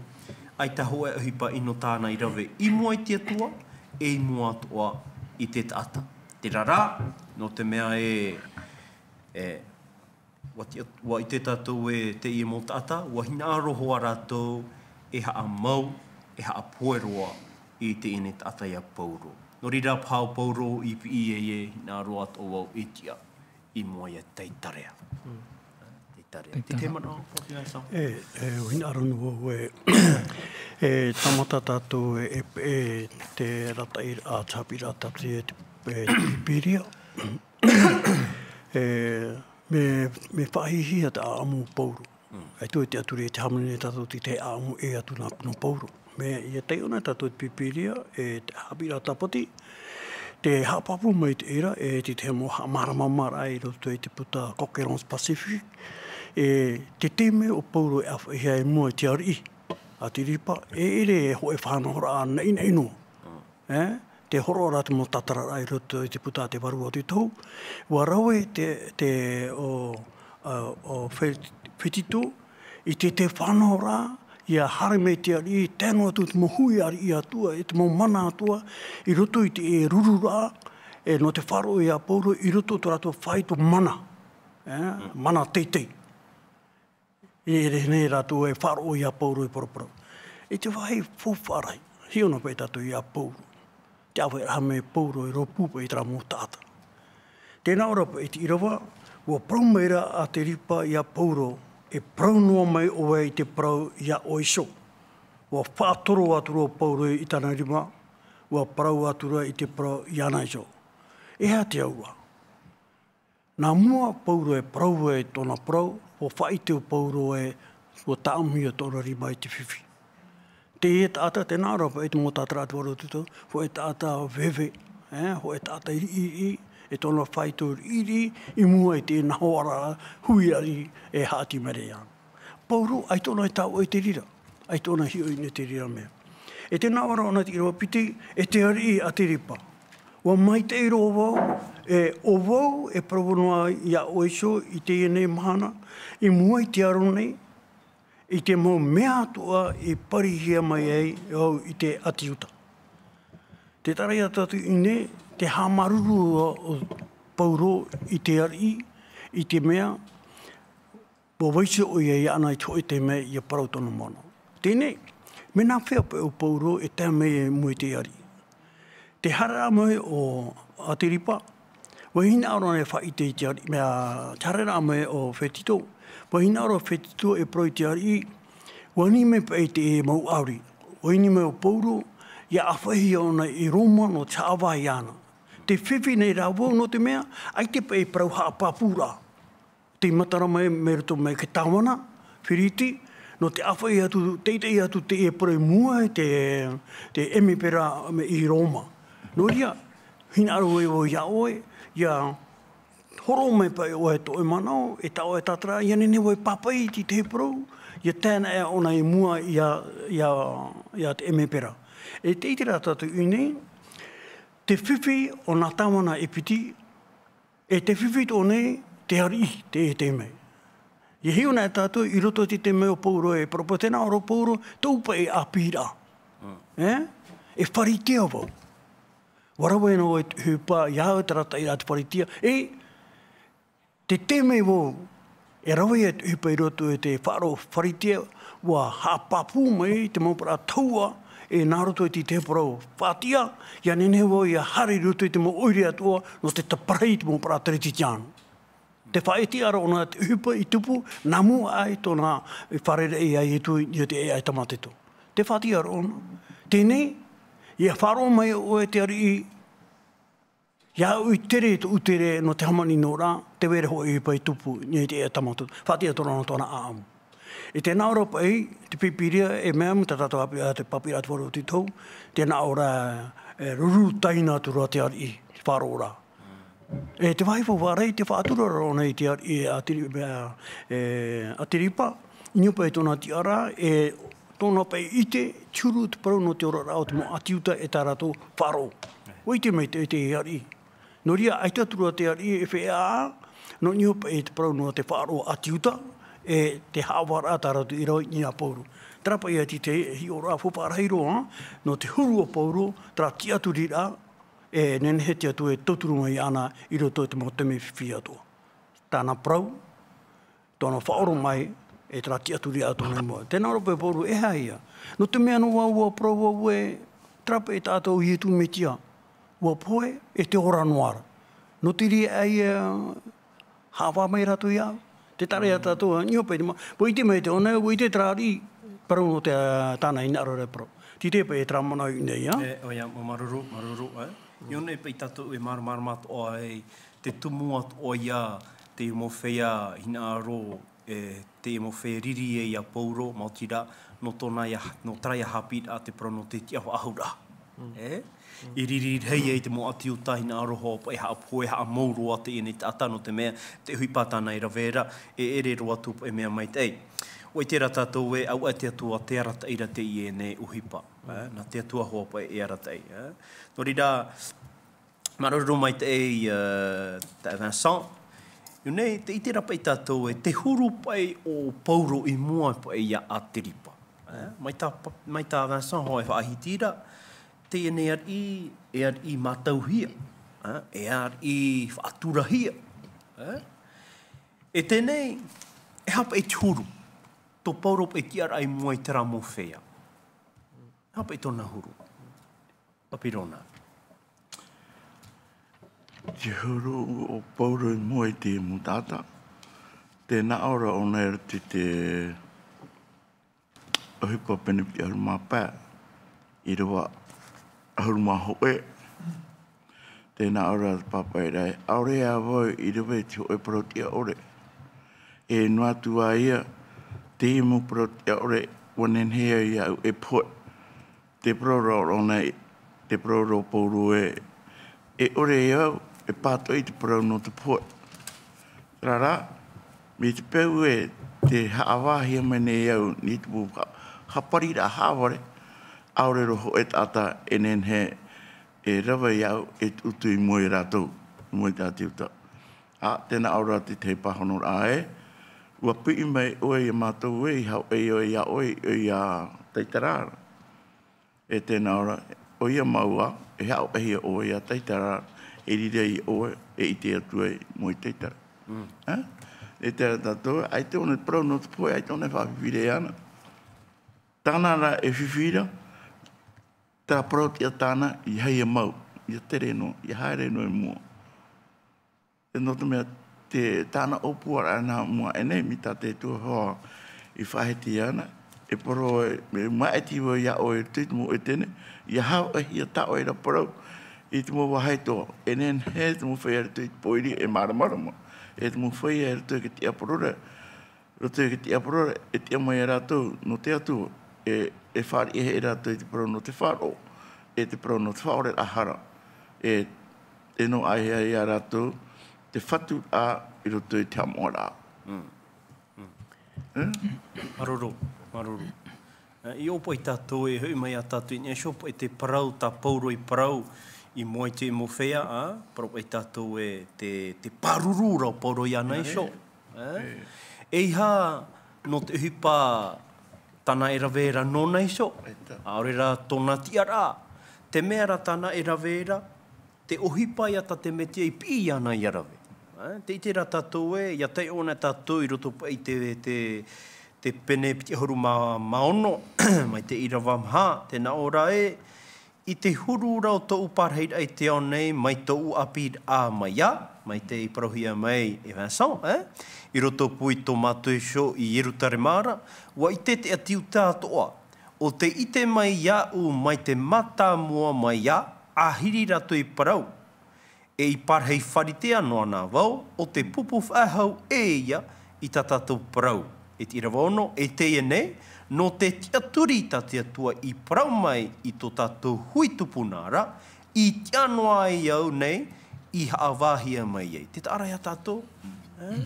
ʻaita hōʻē ʻohipa ʻino tāna i rave, i mua i te Atua, e i mua atoʻa i te taʻata. Terā rā, nō te mea e, e, ʻUa ti-, ʻua ʻite tātou ē teie mau taʻata, ʻua hinaʻaro hoʻi rātou e haʻamau, e haʻapohe roa i teie nei taʻata ia Pauro. Nō reira paha ʻo Pauro i piʻi ai ē, hinaʻaro atoʻa vau e tiʻa i mua ia Taitarea. Mm. Taitarea. Taitarea. Te manaʻo, Pāpīraʻa Sam? E, e, ʻua hinaʻaro noa vau ē, e tāmata tātou e, e, e te rataʻi, ā, te haʻapiʻiraʻa tātou e te, e te Pīpīria. E, mea, mea faʻahiahia te ʻāʻamu o Pauro. Mm. ʻAita e tiʻaturi e te hāmani nei tātou i te ʻāʻamu e atu nā, nō Pauro. Mea, ʻia taiʻo na tātou i te Pīpīria, e te haʻapiʻiraʻa Tāpati, tē haʻapāpū mai i te reira, e te, te mau haʻamāramarama i roto i te puta Concordance Pacifique, e te taime o Pauro e ʻāfaʻihia i mua i te ariʻi, ʻAtiripa, e ʻere e hōʻē faʻanahoraʻa naʻinaʻi noa. Mm. E, te hōroʻa ra te mau tātararaʻa i roto i te puta a te Vārua o te Tohu, ʻua rave te, te, ʻo, ā, ʻo Fe-, Fetito, i te, te faʻanahoraʻa, ʻia haere mai te ariʻi, tae noa atu te mau hui ariʻi atoʻa, e te mau mana atoʻa, i roto i te rururaʻa, e nō te faʻaroʻo ia Pauro, i roto i tō rātou faito mana, e, mana teitei. E ʻere nei rātou e faʻaroʻo ia Pauro e paraparau. I te vāhi faufaʻa rahi, hiʻo noa paʻi tātou ia Pauro. Te ʻāfaʻiraʻa mai Pauro e rōpū paʻi i terā mau taʻata. Tē nā ʻō ra paʻi te ʻīrava, ʻua parau mai ra ʻAtiripa ia Pauro, e parau noa mai ʻoe i te parau ia ʻoe iho. ʻUa faʻatoro atu ra Pauro i tāna rima, ʻua parau atu ra i te parau iāna iho. E aha te auraʻa? Nā mua Pauro e parau ai tōna parau, ʻua faʻaʻite ʻo Pauro ē, ʻua tāʻamuhia tōna rima i te fifi. Teie taʻata, tē nā ʻō ra paʻi te mau tātararaʻa a te Vārua o te Tohu, hōʻē taʻata veve, e, hōʻē taʻata riʻiriʻi, e tōna faito riʻiriʻi, i mua i te nahoraʻa hui ariʻi e haʻati mai ra iāna. Pauro, ʻaita ʻōna i taoʻa i te reira, ʻaita ʻōna i hiʻo i niʻa i te reira mea. E tē nā ʻō ra ʻōna i te ʻīrava piti, e te ariʻi ʻAtiripa. ʻUa maitaʻi roa vau, e, ʻo vau e parau noa ia ʻoe iho i teie nei mahana, i mua i te aro nei, i te mau mea atoʻa i parihia mai ai au i te ʻĀti Iuta. Tē taʻa ra ia tātou i ʻō nei, te haʻamāuruuru o Pauro i te ariʻi, i te mea, ʻua vaiiho ʻoia iāna i te hōʻē taime ʻia parau tōna manaʻo. Teie nei, mea nāfea paʻi ʻo Pauro e tae mai i mua i te ariʻi? Te haereraʻa mai o ʻAtiripa, ʻua hinaʻaro ʻōna e faʻaʻite i te ariʻi, mea, te haereraʻa mai o Fetito, ʻua hinaʻaro ʻo Fetito e parau i te ariʻi, ʻua ani mai paʻi te mau ʻāuri, ʻua ani mai ʻo Pauro, ʻia ʻāfaʻihia ʻōna i Roma nō te haʻavā iāna. Te fifi nei rā vau nō te mea, ʻaita paʻi parau haʻapāpūraʻa. Tei matara mai, mai roto mai te tāvana Feriti, nō te ʻāfaʻi atu, teitei atu teie parau i mua i te, te ʻemepera i Roma. Nō reira, hinaʻaro ai vau ia ʻoe, ʻia hōroʻa mai paʻi ʻoe tō ʻoe manaʻo, e tā ʻoe tātara, ʻia nehenehe vau e pāpaʻi i te parau, ʻia tae anaʻe ʻōna i mua ia, ia, ia te ʻemepera. E tē ʻite ra tātou i ʻō nei, te fifi o nā tāvana e piti, e te fifi atoʻa nei, te ariʻi, te, e te mea. ʻIa hiʻo na tātou i roto i te, te mea o Pauro e parau paʻi, tē nā ʻō ra Pauro, tōʻu paʻi ʻāpīraʻa. Mm. E? E Pharisea vau. ʻUa rave noa vau i te ʻohipa, ʻia au te arataʻiraʻa a te Pharisea. E, tē tae mai vau, e rave ia te ʻohipa i roto i te faʻaroʻo Pharisea, ʻua haʻapāpū mai te mau parau tahua, e nā roto i te, te parau faʻatiʻa, ʻia nehenehe vau ʻia haere i roto i te mau ʻoire atoʻa, nō te taparahi i te mau parau Teretitiano. Te faʻaʻite ra ʻōna te ʻohipa i tupu, nā mua aʻe tōna fārereiraʻa ia Ietu i niʻa i te ʻēʻa e Tamateto. Te faʻatiʻa ra ʻōna. Teie nei, ʻia faʻaroʻo mai ʻoe te ariʻi, iāʻu i tere tōʻu tere nō te hāmani noa ra, tē vai ra hoʻi e ʻohipa i tupu, i niʻa i te ʻēʻa e Tamateto. Faʻatiʻa atoʻa ra ʻōna tōna ʻāʻamu. E tē nā ʻō ra paʻi, te Pīpīria, e mea mau tā tātou haʻapiʻi, te pāpaʻiraʻa a te Vārua o te Tohu, tē nā ʻō ra, e, ruru taina atu ra te ariʻi, te faʻaroʻo ra. E te vāhi faufaʻa rahi, tē faʻatura ra ʻōna i te ariʻi, e ʻAtiri-, e, e, ʻAtiripa, i niʻa paʻi i tōna tiʻaraʻa, e Tōna paʻi ʻite, te huru te parau nō te oraraʻa o te mau ʻāti Iuta e tā rātou faʻaroʻo. ʻUa ʻite mai te, te ariʻi. Nō reira, ʻaita atu ra te ariʻi e feiā, nō niʻa paʻi te parau nō te faʻaroʻo ʻāti Iuta, e te haʻavāraʻa tā rātou i rave i niʻa a Pauro. Terā paʻi atu te hiʻoraʻa faufaʻa rahi roa, nō te huru a Pauro, terā tiʻaturiraʻa, e nehenehe te Atua e tauturu mai iāna i roto i te mau taime fifi atoʻa. Tāna parau, tōna faʻaroʻo mai, e terā tiʻaturi atoʻa nei mua. Tēnā ora paʻi Pauro, e aha ia? Nō te mea nō vau, ʻua parau vau ē, terā paʻi tātou Ietu Metia, ʻua pohe, e te ora noa ra. Nō te reira ia, haʻavā mai rātou iāʻu. Tē taʻa ra ia tātou, ā, niʻa paʻi te ma-, ʻua ʻite mai te ʻōna, ʻua ʻite terā ariʻi, parau nō te, ā, tāna hinaʻaro ra e parau. Tē ʻite paʻi terā manaʻo i ʻō nei, ā? E, ʻoia, ʻua māuruuru, māuruuru, ā? I ʻō nei paʻi tātou e māramarama atoʻa ai, te tumu atoʻa ia, te mau feiā hinaʻaro, e, te mau feiā riri ia Pauro, maoti rā, nō tōna ia, nō terā ia haʻapiʻiraʻa te parau nō te tiʻafaʻahouraʻa. Mm. E? Mm. I riri rahi ai te mau ʻāti Iuta hinaʻaro hoʻi paʻi haʻapohe, haʻamau roa teie nei taʻata nō te mea, te ʻohipa tāna e rave ra, e ʻere roa atu paʻi mea maitaʻi. ʻUa ʻite ra tātou ē, ʻaita te Atua tē arataʻi ra teie nei ʻohipa. E? Nā te Atua hoʻi paʻi e arataʻi, e? Nō reira, māuruuru maitaʻi, ā, tā Vincent. I ʻō nei, tē ʻite ra paʻi tātou ē, te huru paʻi o Pauro i mua paʻi ia Ateripa. E, mai tā pa-, mai tā Vincent hoʻi e faʻahiti ra, teie nei ariʻi, e ariʻi mātauhia, e, e ariʻi faʻaturahia. E, e teie nei, e aha paʻi te huru, tō Pauro paʻi tiʻaraʻa i mua i terā mau feiā. E aha paʻi tōna huru. Papirona. Te huru o Pauro i mua i te mau taʻata. Tē nā ʻō ra ʻōna i roto i te ʻohipa pene piti ʻahuru mā pae, ʻīrava ʻahuru mā hōʻē. Tē nā ʻō ra te pāpaʻiraʻa ē, ʻaore ā vau i rave i te hōʻē parau tiʻa ʻore. E noa atu ā ia, teie mau parau tiʻa ʻore, ʻua nehenehe ai iāʻu e pohe. Te parau ra ʻōna, te parau ra o Pauro ē, e ʻore au e pātoʻi i te parau nō te pohe. Terā rā, mai te peu ē tē haʻavāhia mai nei au i te mau ha-, hapariraʻa haʻavare, ʻaore roa hōʻē taʻata e nehenehe e rave iāʻu e tuʻu i mua ia rātou, i mua i te ʻāti Iuta. Ā, tē nā ʻō ra te tahi pāhonoraʻa ē, ʻua piʻi mai ʻoe ia mātou ē, i hau-, e ʻoe ia ʻoe, ʻoe ia Taitara ra. E tē nā ʻō ra, ʻoia mau ā, e haʻavāhia ʻoe ia Taitara, e riro ia ʻoe, e ʻite atu ai i mua i Taitara. Mm. Ā? E terā tātou, ʻaita ʻōna te parau nō te pohe, ʻaita ʻōna e faʻafifi ra iāna. Tāna rā e fifi ra, terā parau tiʻa tāna, ʻeiaha ia mau, ʻia tere noa, ʻia haere noa i mua. E nō te mea, te, tāna ʻōpuaraʻa nā mua aʻe nei, mai tā te Atua hoʻi i faʻahiti iāna, e parau, e maʻiti vau iā ʻoe i roto i te mau ʻētene, ʻia haʻavāhia tā ʻoe ra parau, i te mau vāhi atoʻa, e nehenehe te mau feiā i roto i te pōiri e māramarama, e te mau feiā i roto i te tiʻaparau ra, roto i te tiʻaparau ra, e tiʻa mai ia rātou, nō te Atua, e, e fāriʻi ia rātou i te parau nō te faʻaroʻo, e te parau nō te faʻaoreraʻa hara, e, e noaʻa ia rātou, te fatu ā i roto i te haʻamoʻaraʻa. Mm. Mm. E? Māuruuru, māuruuru. E, i ʻō paʻi tātou e hoʻi mai ia tātou i niʻa iho paʻi te parau, tā Pauro i parau, i mua i te mau feiā, ā, parau paʻi tātou e te, te pāruru ra o Pauro iāna iho. E? E. ʻEiaha nō te ʻohipa tāna e rave ra nōna iho. ʻAita. ʻAore rā tōna tiʻaraʻa. Te mea rā tāna e rave ra, te ʻohipa ia tā te Metia i piʻi iāna ʻia rave. E, tē ʻite ra tātou ē, ʻia taiʻo anaʻe tātou i roto paʻi i te, te, te pene piti ʻahuru mā, mā ono, mai te ʻīrava maha, tē nā ʻō ra ē, i te huru ra o tōʻu pārahiraʻa i te ao nei, mai tōʻu ʻāpīraʻa mai ā, mai te parauhia mai e Vincent, e? I roto pū i tō mātou iho i Ierutarema ra, ʻua ʻite te ʻāti Iuta atoʻa, ʻo tē ʻite mai iāʻu mai te mātāmua mai ā, ʻāhiri rātou i parau, e i pārahi Faritea noa na vau, ʻo te pupu faʻehau ʻē ia i tā tātou parau. E te ʻīrava ono, e teie nei, nō te tiʻaturi tā te Atua i parau mai i tō tātou hui tupuna ra, i tiʻa noa ai au nei, i haʻavāhia mai ai. Tē taʻa ra ia tātou, e?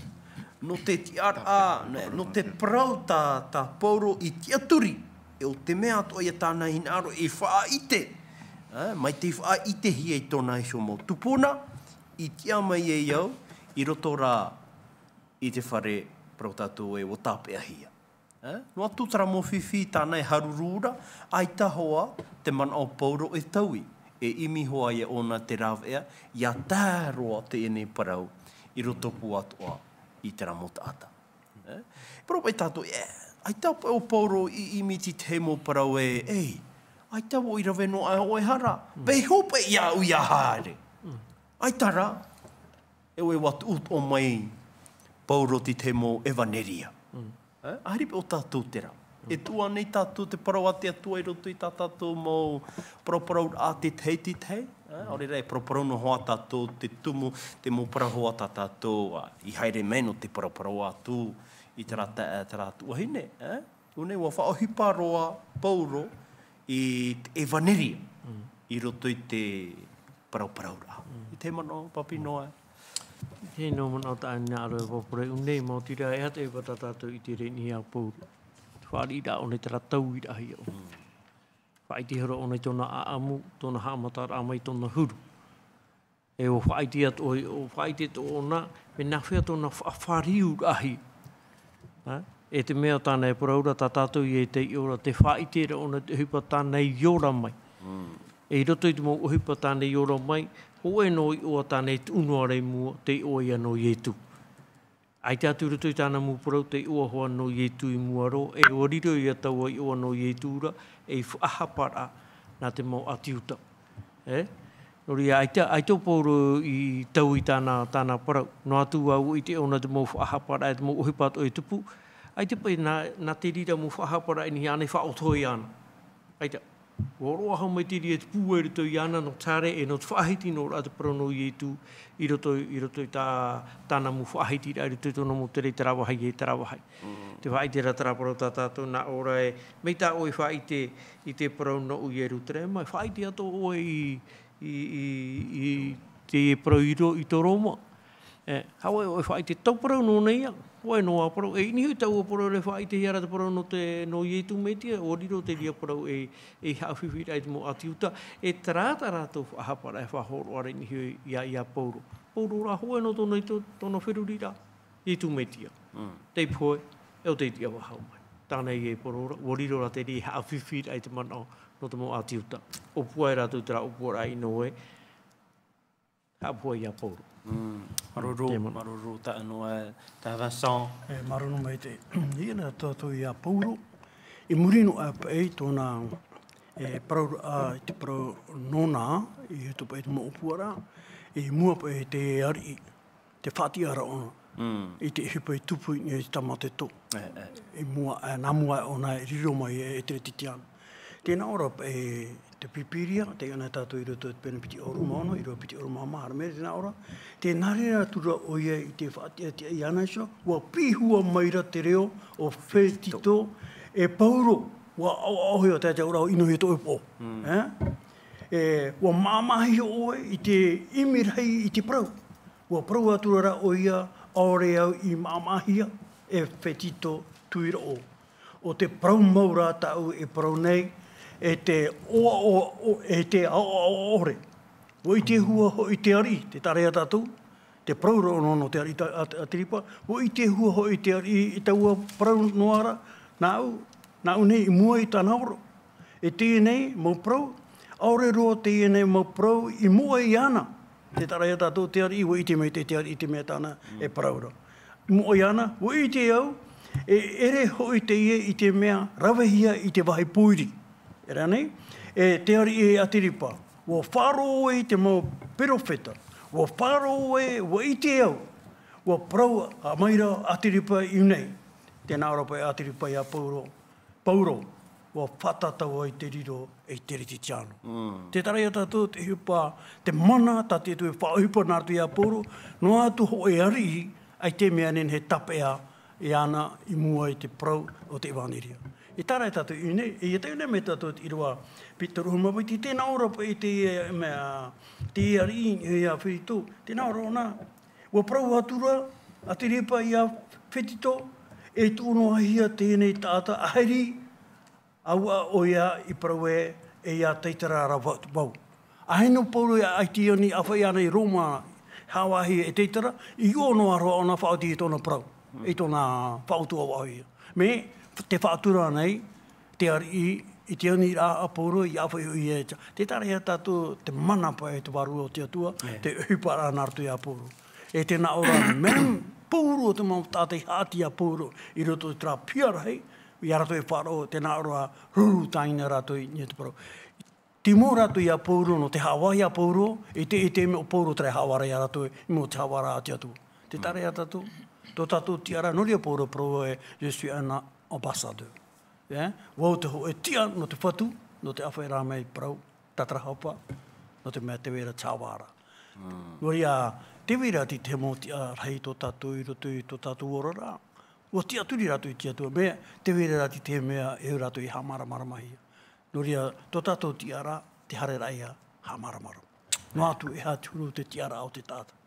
Nō te tiʻaraʻa, nō, nō te parau tā, tā Pauro i tiʻaturi, ʻO te mea atoʻa ia tāna hinaʻaro i faʻaʻite, ā, mai te faʻaʻitehia i tōna iho mau tupuna, i tiʻa mai ai au i roto rā i te fare parau tātou e ʻua tāpeʻahia. Ā, noa atu terā mau fifi tāna e haruru ra, ʻaita hoʻi te manaʻo o Paulo e taui, e ʻimi hoʻi ia ʻōna te rāveʻa, ʻia tae roa teie nei parau i roto pū atoʻa i terā mau taʻata. Ā, parau paʻi tātou, e, ʻaita paʻi ʻo Paulo i ʻimi i te tahi mau parau ē, ei, ʻaita vau i rave noa aʻe ʻoe hara, pē hō paʻi iāʻu ʻia haere. ʻAita rā, e ʻoe ʻua tuʻu atoʻa mai Paulo i te tahi mau ʻevaneria. Ā, ʻaita paʻi ʻo tātou terā. E tuʻu ānei tātou te parau a te Atua i roto i tā tātou mau paraparau a te tahi, te tahi. Ā, ʻaore rā e paraparau noa hoʻi tātou te tumu, te mau parau hoʻi tā tātou, ā, i haere mai nō te paraparau atu i terā ta-, terā tuahine, ā. ʻUa nei ʻua faʻaʻohipa roa Paulo i te ʻevaneria i roto i te paraparau ra. I te manaʻo, Papinoa. Tē nō manaʻo tāʻu e hinaʻaro e parau ʻu nei, maoti rā e aha te ʻohipa tā tātou i te reira a Paulo. Te fāriʻiraʻa ʻōna i terā tauiraʻa ia ʻōna. Faʻaʻite ihora ʻōna i tōna ʻaʻamu, tōna haʻamataraʻa mai tōna huru. E ʻua faʻaʻite atoʻa, ʻua faʻaʻite atoʻa ʻōna, mea nāfea tōna faʻafāriuraʻahia. Ā, e te mea tāna e parau ra tā tātou ia e taiʻo ra, te faʻaʻiteraʻa ʻōna te ʻohipa tāna i ora mai. E i roto i te mau ʻohipa tāna i ora mai, hōʻē noa iʻoa tāna e tuʻu noa ra i mua, te iʻoa ia nō Ietu. ʻAita atu i roto i tāna mau parau te iʻoa hoʻi nō Ietu i mua roa, e ʻua riro ia taua iʻoa nō Ietu ra, ei faʻahaparaʻa nā te mau ʻĀti Iuta. E? Nō reira, ʻaita, ʻaita ʻo Paulo i taui i tāna, tāna parau. Noa atu ā ʻua ʻite ʻōna te mau faʻahaparaʻa, e te mau ʻohipa atoʻa e tupu. ʻAita paʻi nā, nā te reira mau faʻahaparaʻa i niʻa ānei faʻaʻoto iāna. ʻAita. ʻUa roaʻa mai te reira e tupu i roto iāna nō te haere e nō te faʻahiti noa ra te parau nō Ietu i roto, i roto i tā, tāna mau faʻahitiraʻa, i roto i tōna mau tere i terā vāhi e terā vāhi. Te faʻaʻite ra terā parau tā tātou nā ʻō ra e, mai tā ʻoe faʻaʻite i te parau nō Ierutarema, faʻaʻite atoʻa ʻoe i, i, i, i te parau i ro-, i tō Roma. E, hāʻaʻe ʻoe faʻaʻite tau parau nō nei ia, ʻoe nō ā parau, e ʻini hoʻi taua parau e faʻaʻitehia ra te parau nō te, nō Ietu Metia, ʻua riro te reira parau e, e haʻafifi ra i te mau ʻĀti Iuta, e terā tā rātou faʻahaparaʻa e faʻahōroʻa ra i niʻa iho ia, ia Paulo. Paulo rā hōʻē noa tōna i tō, tōna feruriraʻa, Ietu Metia. Tei pohe, e ʻo tei tiʻa faʻahou mai. Tāna ia e parau ra, ʻua riro rā te reira haʻafifi ra i te manaʻo nō te mau ʻĀti Iuta. ʻŌpua ai rātou terā ʻōpuaraʻa i Noe, haʻapohe ia Paulo. Māuruuru, māuruuru tāʻu noa, tā Vincent. E, māuruuru maitaʻi. Ia nā tātou ia Paulo. I muri noa paʻi tōna, e, parau, ā, i te parau nōna, i roto paʻi te mau ʻōpuaraʻa, i mua paʻi te ariʻi, te faʻatiʻaraʻa ʻōna. I te ʻohipa i tupu i te tāmātoʻa. I mua, e, nā mua ʻōna i riro mai e, e Teretitiano. Tē nā ʻō ra paʻi te Pīpīria, tē ʻite nei tātou i roto i te pene piti ʻahuru mā ono, ʻīrava piti ʻahuru mā maha, haere mai tē nā ʻō ra, tē nā reira atu ra ʻoia i te faʻatiʻatiʻa iāna iho, ʻua pīhua mai ra te reo o Fetito e Paulo, ʻua ʻaoʻaohia, tae te auraʻa ʻino i tō ʻoe poʻo. E, ʻua māmāhia ʻoe i te ʻimi rahi i te parau. ʻUa parau atu ra ʻoia, ʻaore au i māmāhia e Fetito Tuiraʻo. ʻO te parau mau rā tāʻu e parau nei, e te ʻoaʻoa, e te ʻaoʻaoʻa ʻore. ʻUa ʻitehia hoʻi te ariʻi, tē taʻa ra ia tātou, te parau ra ʻōna nō te ariʻi ta-, a, Ātiripa, ʻua ʻitehia hoʻi te ariʻi i taua parau noa ra, nāʻu, nāʻu nei i mua i tāna ora. E teie nei mau parau, ʻaore roa teie nei mau parau i moʻa iāna. Tē taʻa ra ia tātou te ariʻi, ʻua ʻite maitaʻi te ariʻi i te mea tāna e parau ra. I moʻa iāna, ʻua ʻite au, e ʻere hoʻi teie i te mea ravehia i te vāhi pōiri. E rā nei, e te ariʻi e Ātiripa, ʻua faʻaroʻo i te mau perofeta, ʻua faʻaroʻo, ʻua ʻite au, ʻua parau a mai ra Ātiripa i ʻō nei. Tē nā ʻō ra paʻi Ātiripa ia Paulo, Paulo, ʻua faʻatatau ai te riro e Teretitiano. Tē taʻa ra ia tātou te ʻohipa, te mana tā te Atua e faʻaʻohipa nā roto ia Paulo, noa atu hōʻē ariʻi, ʻaita e mea nehenehe e tāpeʻa iāna i mua i te parau o te ʻevaneria. E tae ra ia tātou i ʻō nei, e ia tae nei mai tātou i te ʻīrava piti ʻahuru mā ono, tē nā ʻō ra paʻi te, e, mea, te ariʻi, e, ia Fetito, tē nā ʻō ra ʻōna, ʻua parau atu ra Ātiripa ia Fetito, e tuʻu noa hia teie nei taʻata ʻahiri, ʻAua ʻoia i parau ē, e ia Taitara ra vau. ʻAhani Pauro i ʻaita i ʻāfaʻi ana i Roma, haʻavāhi e Taitara, i ʻō noa roa ʻōna faʻaoti i tōna parau, i tōna faʻautuʻa vau ia. Mea, te faʻatura nei, te ariʻi, i te aniraʻa a Pauro, i ʻāfaʻi hoʻi ia e te. Te tārahia tātou te mana paʻi te Vārua o te Atua, te ʻohipa ra nā roto ia Pauro. E tē nā ʻō ra, mea Pauro te mau taʻata i haʻati ia Pauro, i roto i terā piha rahi, ia rātou e faʻaroʻo, tē nā ʻō ra, ruru tāina rātou i niʻa i te parau. Te mau rātou ia Pauro, nō te haʻavāhi ia Pauro, i te, i te mea ʻo Pauro terā e haʻavāra ia rātou, i mua i te haʻavāra a te Atua. Te tārahia tātou, tō tātou tiʻaraʻa, nō reira Pauro parau ē, je suis un ambassadeur. Ē? Vau te hōʻē tiʻa nō te Fatu, nō te ʻāfaʻi ra mai parau, tātarahapa, nō te mea tē vai ra te haʻavāra. Nō reira, tē vai ra te, te mau tiʻa rahi tō tātou i roto i tō tātou ora ra. ʻUa tiʻaturi rātou i te Atua, mea, tē vai ra te, te mea e au rātou i haʻamāramaramahia. Nō reira, tō tātou tiʻaraʻa, te haereraʻa ia, haʻamāramarama. Noa atu e aha te huru te tiʻaraʻa o te taʻata.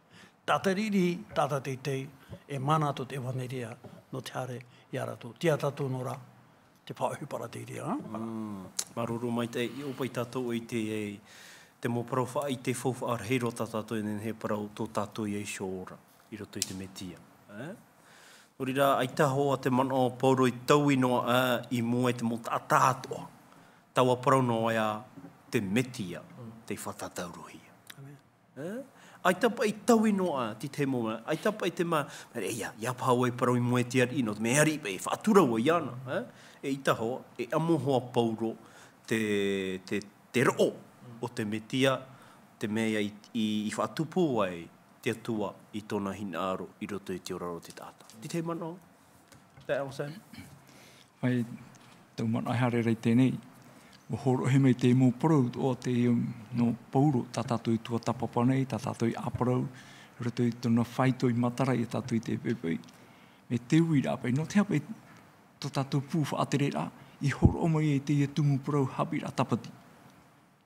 Taʻata riri, taʻata teitei, e mana tō te ʻevaneria, nō te haere ia rātou. Tiʻa tātou nō rā, te faʻaʻohiparaʻa te reira, ā? Mm, māuruuru maitaʻi, i ʻō paʻi tātou i te, te mau parau faʻaʻite faufaʻa rahi roa tā tātou e nehenehe e parau tō tātou ia iho ora, i roto i te Metia. Ē? Nō reira, ʻaita hoʻi te manaʻo o Pauro i taui noa, ā, i mua i te mau taʻata atoʻa. Taua parau noa ia te Metia, tei faʻatātaurohia. Ē? ʻAita paʻi taui noa, te tahi mau mea, ʻaita paʻi te mea, mea, ia, ia paha vau e parau i mua i te ariʻi, nō te mea e ariʻi paʻi, e faʻatura vau iāna, ē? ʻEita hoʻi, e amo hoʻi Pauro te, te, te roʻo o te Metia, te mea ia i, i, i faʻatupu ai te Atua i tōna hinaʻaro i roto i te oraraʻa o te taʻata. Te tahi manaʻo? Te ao Sam? Mai tau manaʻo e haere ra i teie nei. ʻUa hōroʻahia mai te mau parau atoʻa teie nō Pauro, tā tātou i tuatāpapa nei, tā tātou i ʻāparau, i roto i tōna faito i matara ia tātou i te poʻipoʻi. Mea te uiraʻa paʻi, nō te aha paʻi tō tātou pū faʻatereraʻa, i hōroʻa mai ai teie tumu parau haʻapiʻiraʻa tāpati.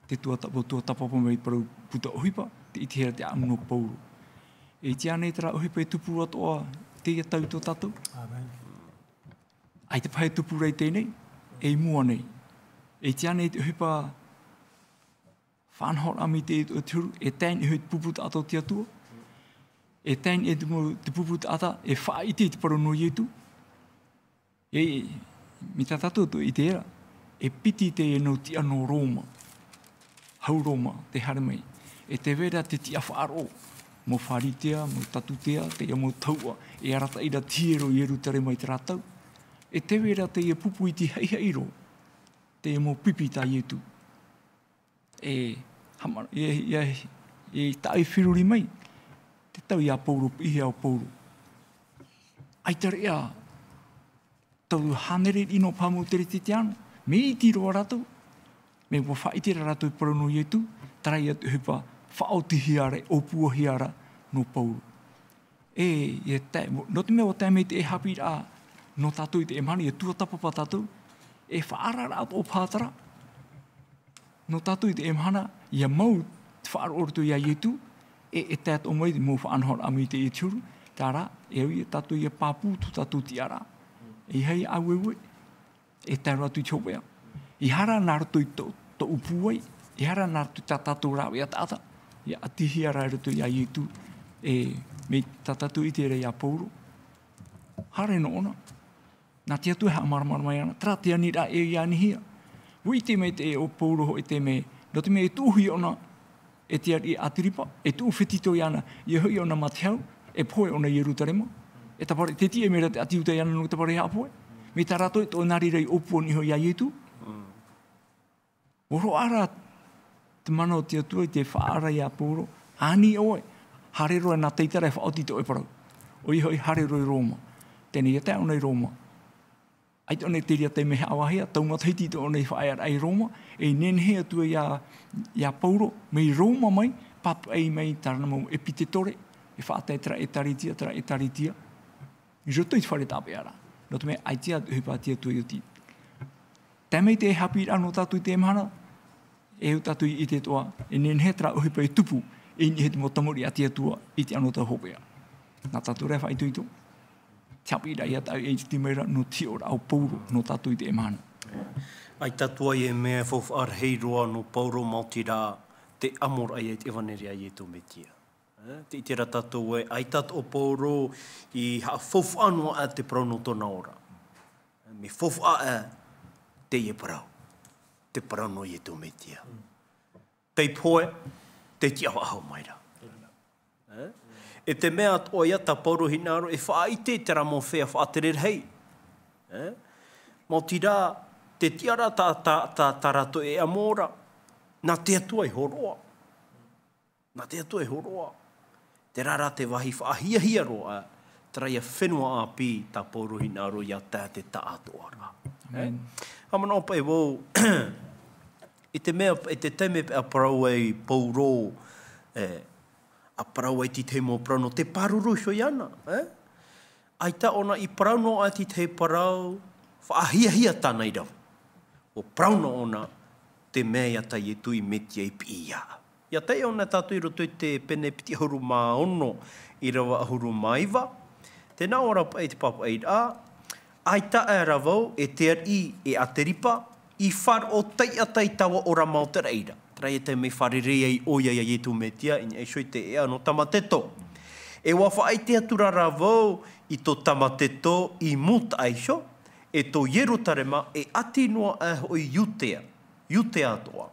Te tuatāpa-, tuatāpapa mai parau puta ʻohipa, tē ʻitehia ra te ʻāʻamu nō Pauro. E ʻitehia ānei terā ʻohipa e tupu atoʻa i teie tau i tō tātou? ʻĀmene. ʻAita paha e tupu ra i teie nei, e i mua nei. E ʻitehia ānei te ʻohipa faʻanahoraʻa mai te, te huru, e tae noa i te pupu taʻata o te Atua. E tae noa i te mau, te pupu taʻata, e faʻaʻite i te parau nō Ietu. E, mai tā tātou tō ʻite ra, e piti teie nō tiʻa nō Roma. Hau Roma, tē haere mai. E tē vai ra te tiʻa faʻaroʻo, mau Pharisea, mau Taducea, teie mau tahuʻa, e arataʻi ra te hiero i Ierutarema i terā tau. E tē vai ra teie pupu iti haʻihaʻi roa, teie mau pipi tā Ietu. E, hama-, e, e, e taʻa i feruri mai, te tau ia Pauro, piʻihia ʻo Pauro. ʻAita reʻa, tau hānere noa paha mau Kerisetiano, mea iti roa rātou, mea ʻua faʻaʻite ra rātou i te parau nō Ietu, terā ia te ʻohipa faʻaotihia ra, ʻōpuahia ra nō Pauro. E, e tae, nō te mea ʻua tae mai teie haʻapiʻiraʻa nō tātou i teie mahana, ʻia tuatāpapa tātou, e faʻaararaʻa atoʻa paha terā. Nō tātou i teie mahana, ʻia mau te faʻaroʻo i roto ia Ietu, e, e tae atoʻa mai te mau faʻanahoraʻa mai i teie te huru, terā, e au ia tātou ʻia pāpū tō tātou tiʻaraʻa. E ʻeiaha e aueue, e tae roa atu i te hopeʻa. ʻEiaha nā roto i tō, tōʻu pūai, ʻeiaha nā roto i tā tātou rāveʻa taʻata, ʻia ʻatihia ra i roto ia Ietu, e, mai tā tātou ʻite ra ia Pauro. Haere noa ʻōna. Nā te Atua e haʻamāramarama mai ana, terā te aniraʻa e ia anihia. ʻUa ʻite maitaʻi ʻo Pauro hoʻi te mea, nō te mea e tuʻuhia ʻōna e te ariʻi Agiripa, e tuʻu fetito iāna, ʻia hoʻi ʻōna mā te hau, e pohe ʻōna i Ierutarema, e tāpara, tē tiʻa mai ra te ʻĀti Iutaia nō te tāpara e haʻapohe. Mai tā rātou e toʻo nā reira i ʻōpua iho ia Ietu. ʻUa roaʻa ra te mana o te Atua i te faʻaara ia Pauro, ani ʻoe, haere roa nā Taitara e faʻaoti tō ʻoe parau. ʻOia hoʻi haere roa i Roma. Teie nei ʻia tae ʻōna i Roma. ʻAita ʻōna i te reira taime haʻavāhia, tau matahiti atoʻa ʻōna i faʻaearaʻa i Roma, e nehenehe atu ia, ia Pauro, mai Roma mai, pāpaʻi mai terā mau ʻepitetore, e faʻatae terā ʻētāretia, terā ʻētāretia. I roto i te fare tāpeʻaraʻa. Nō te mea, ʻaita te ʻohipa a te Atua i oti. Tae mai te haʻapiʻiraʻa nō tātou i teie mahana, e au tātou i ʻite atoʻa, e nehenehe terā ʻohipa e tupu, e nehenehe te mau tamariʻi a te Atua i te anotau hopeʻa. Nā tātou rā e faʻaitoito. Te haʻapiʻiraʻa ia tāʻu e ʻite mai ra nō te hiʻoraʻa o Pauro nō tātou i teie mahana. ʻAita atu ai e mea faufaʻa rahi roa nō Pauro, maoti rā te ʻamoraʻa i te ʻevaneria a Iesu Mesia. Eh, tē ʻite ra tātou ē, ʻaita atoʻa Pauro i haʻafaufaʻa noa aʻe te parau nō tōna ora. Mea faufaʻa aʻe teie parau, te parau nō Iesu Mesia. Tei pohe, tei tiʻa faʻahou mai ra. Eh? E te mea atoʻa ia tā Pauro hinaʻaro e faʻaʻite i terā mau feiā faʻatere rahi. Eh? Maoti rā, te tiʻaraʻa tā, tā, tā, tā rātou e ʻamo ra, nā te Atua e hōroʻa. Nā te Atua e hōroʻa. Terā rā te vāhi faʻahiahia roa, terā ia fenua ʻāpī tā Pauro hinaʻaro ia tae te taʻatoʻaraʻa. Amen. Eh? Haʻamanaʻo paʻi vau, i te mea, i te taime paʻi a parau ai Pauro, eh, a parau ai te tahi mau parau nō te pāruru iho iāna, eh? ʻAita ʻōna i parau noa aʻe te tahi parau, faʻahiahia tāna i rave. ʻUa parau noa ʻōna, te mea ia tā Iesu Mesia i piʻi ia. ʻIa tae ʻōna tātou i roto i te pene piti ʻahuru mā ono, ʻīrava ʻahuru mā iva, tē nā ʻō ra paʻi te pāpaʻiraʻa, ʻAita aʻera vau, e te ariʻi, e Ateripa, i faʻaroʻo taiʻata i taua ora Maori i reira. Terā ia tae mai fārerei ai ʻoia ia Iesu Mesia, i niʻa iho i te ʻēʻa nō Tamateto. E ʻua faʻaʻite atura ra vau i tō Tamateto i mūtaʻa iho, e tō Ierutarema, e ʻati noa aʻe hoʻi Iutea, Iutea atoʻa.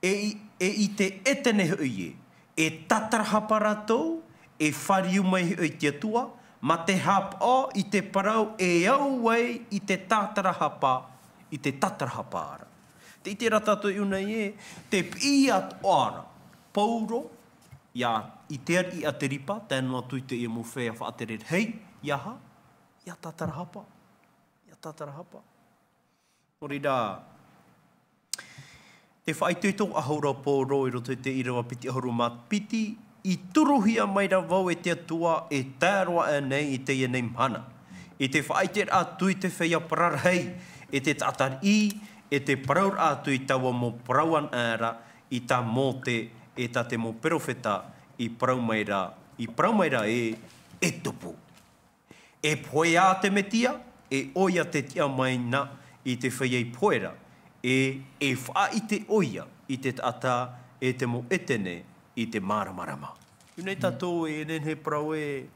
E i, e i te ʻētene hoʻi ē, e tātarahapa rātou, e fāriu mai hoʻi i te Atua, mā te haʻapaʻo i te parau e au ai i te tātarahapa, i te tātarahapa ra. Tē ʻite ra tātou i ʻō nei ē, te piʻi atoʻa ra, Pauro, ia, i te ariʻi Ateripa, tae noa atu i teie mau feiā faʻatere rahi, ia aha, ia tātarahapa, ia tātarahapa. Nō reira, tē faʻaitoito faʻahou ra Pauro i roto i te ʻīrava piti ʻahuru mā piti, i turuhia mai ra vau e te Atua e tae roa aʻe nei i teie nei mahana. I te faʻaʻiteraʻa atu i te feiā parau rahi, e te taʻata riʻi, e te parauraʻa atu i taua mau parau anaʻe ra, i tā Mōte, e tā te mau perofeta, i parau mai ra, i parau mai ra ē, e tupu. E pohe ā te Mesia, e ʻoia te tiʻa mai na i te feiā i pohe ra, e, e faʻaʻite ʻoia i te taʻata e te mau ʻētene i te māramarama. I ʻō nei tātou e nehenehe e parau ē,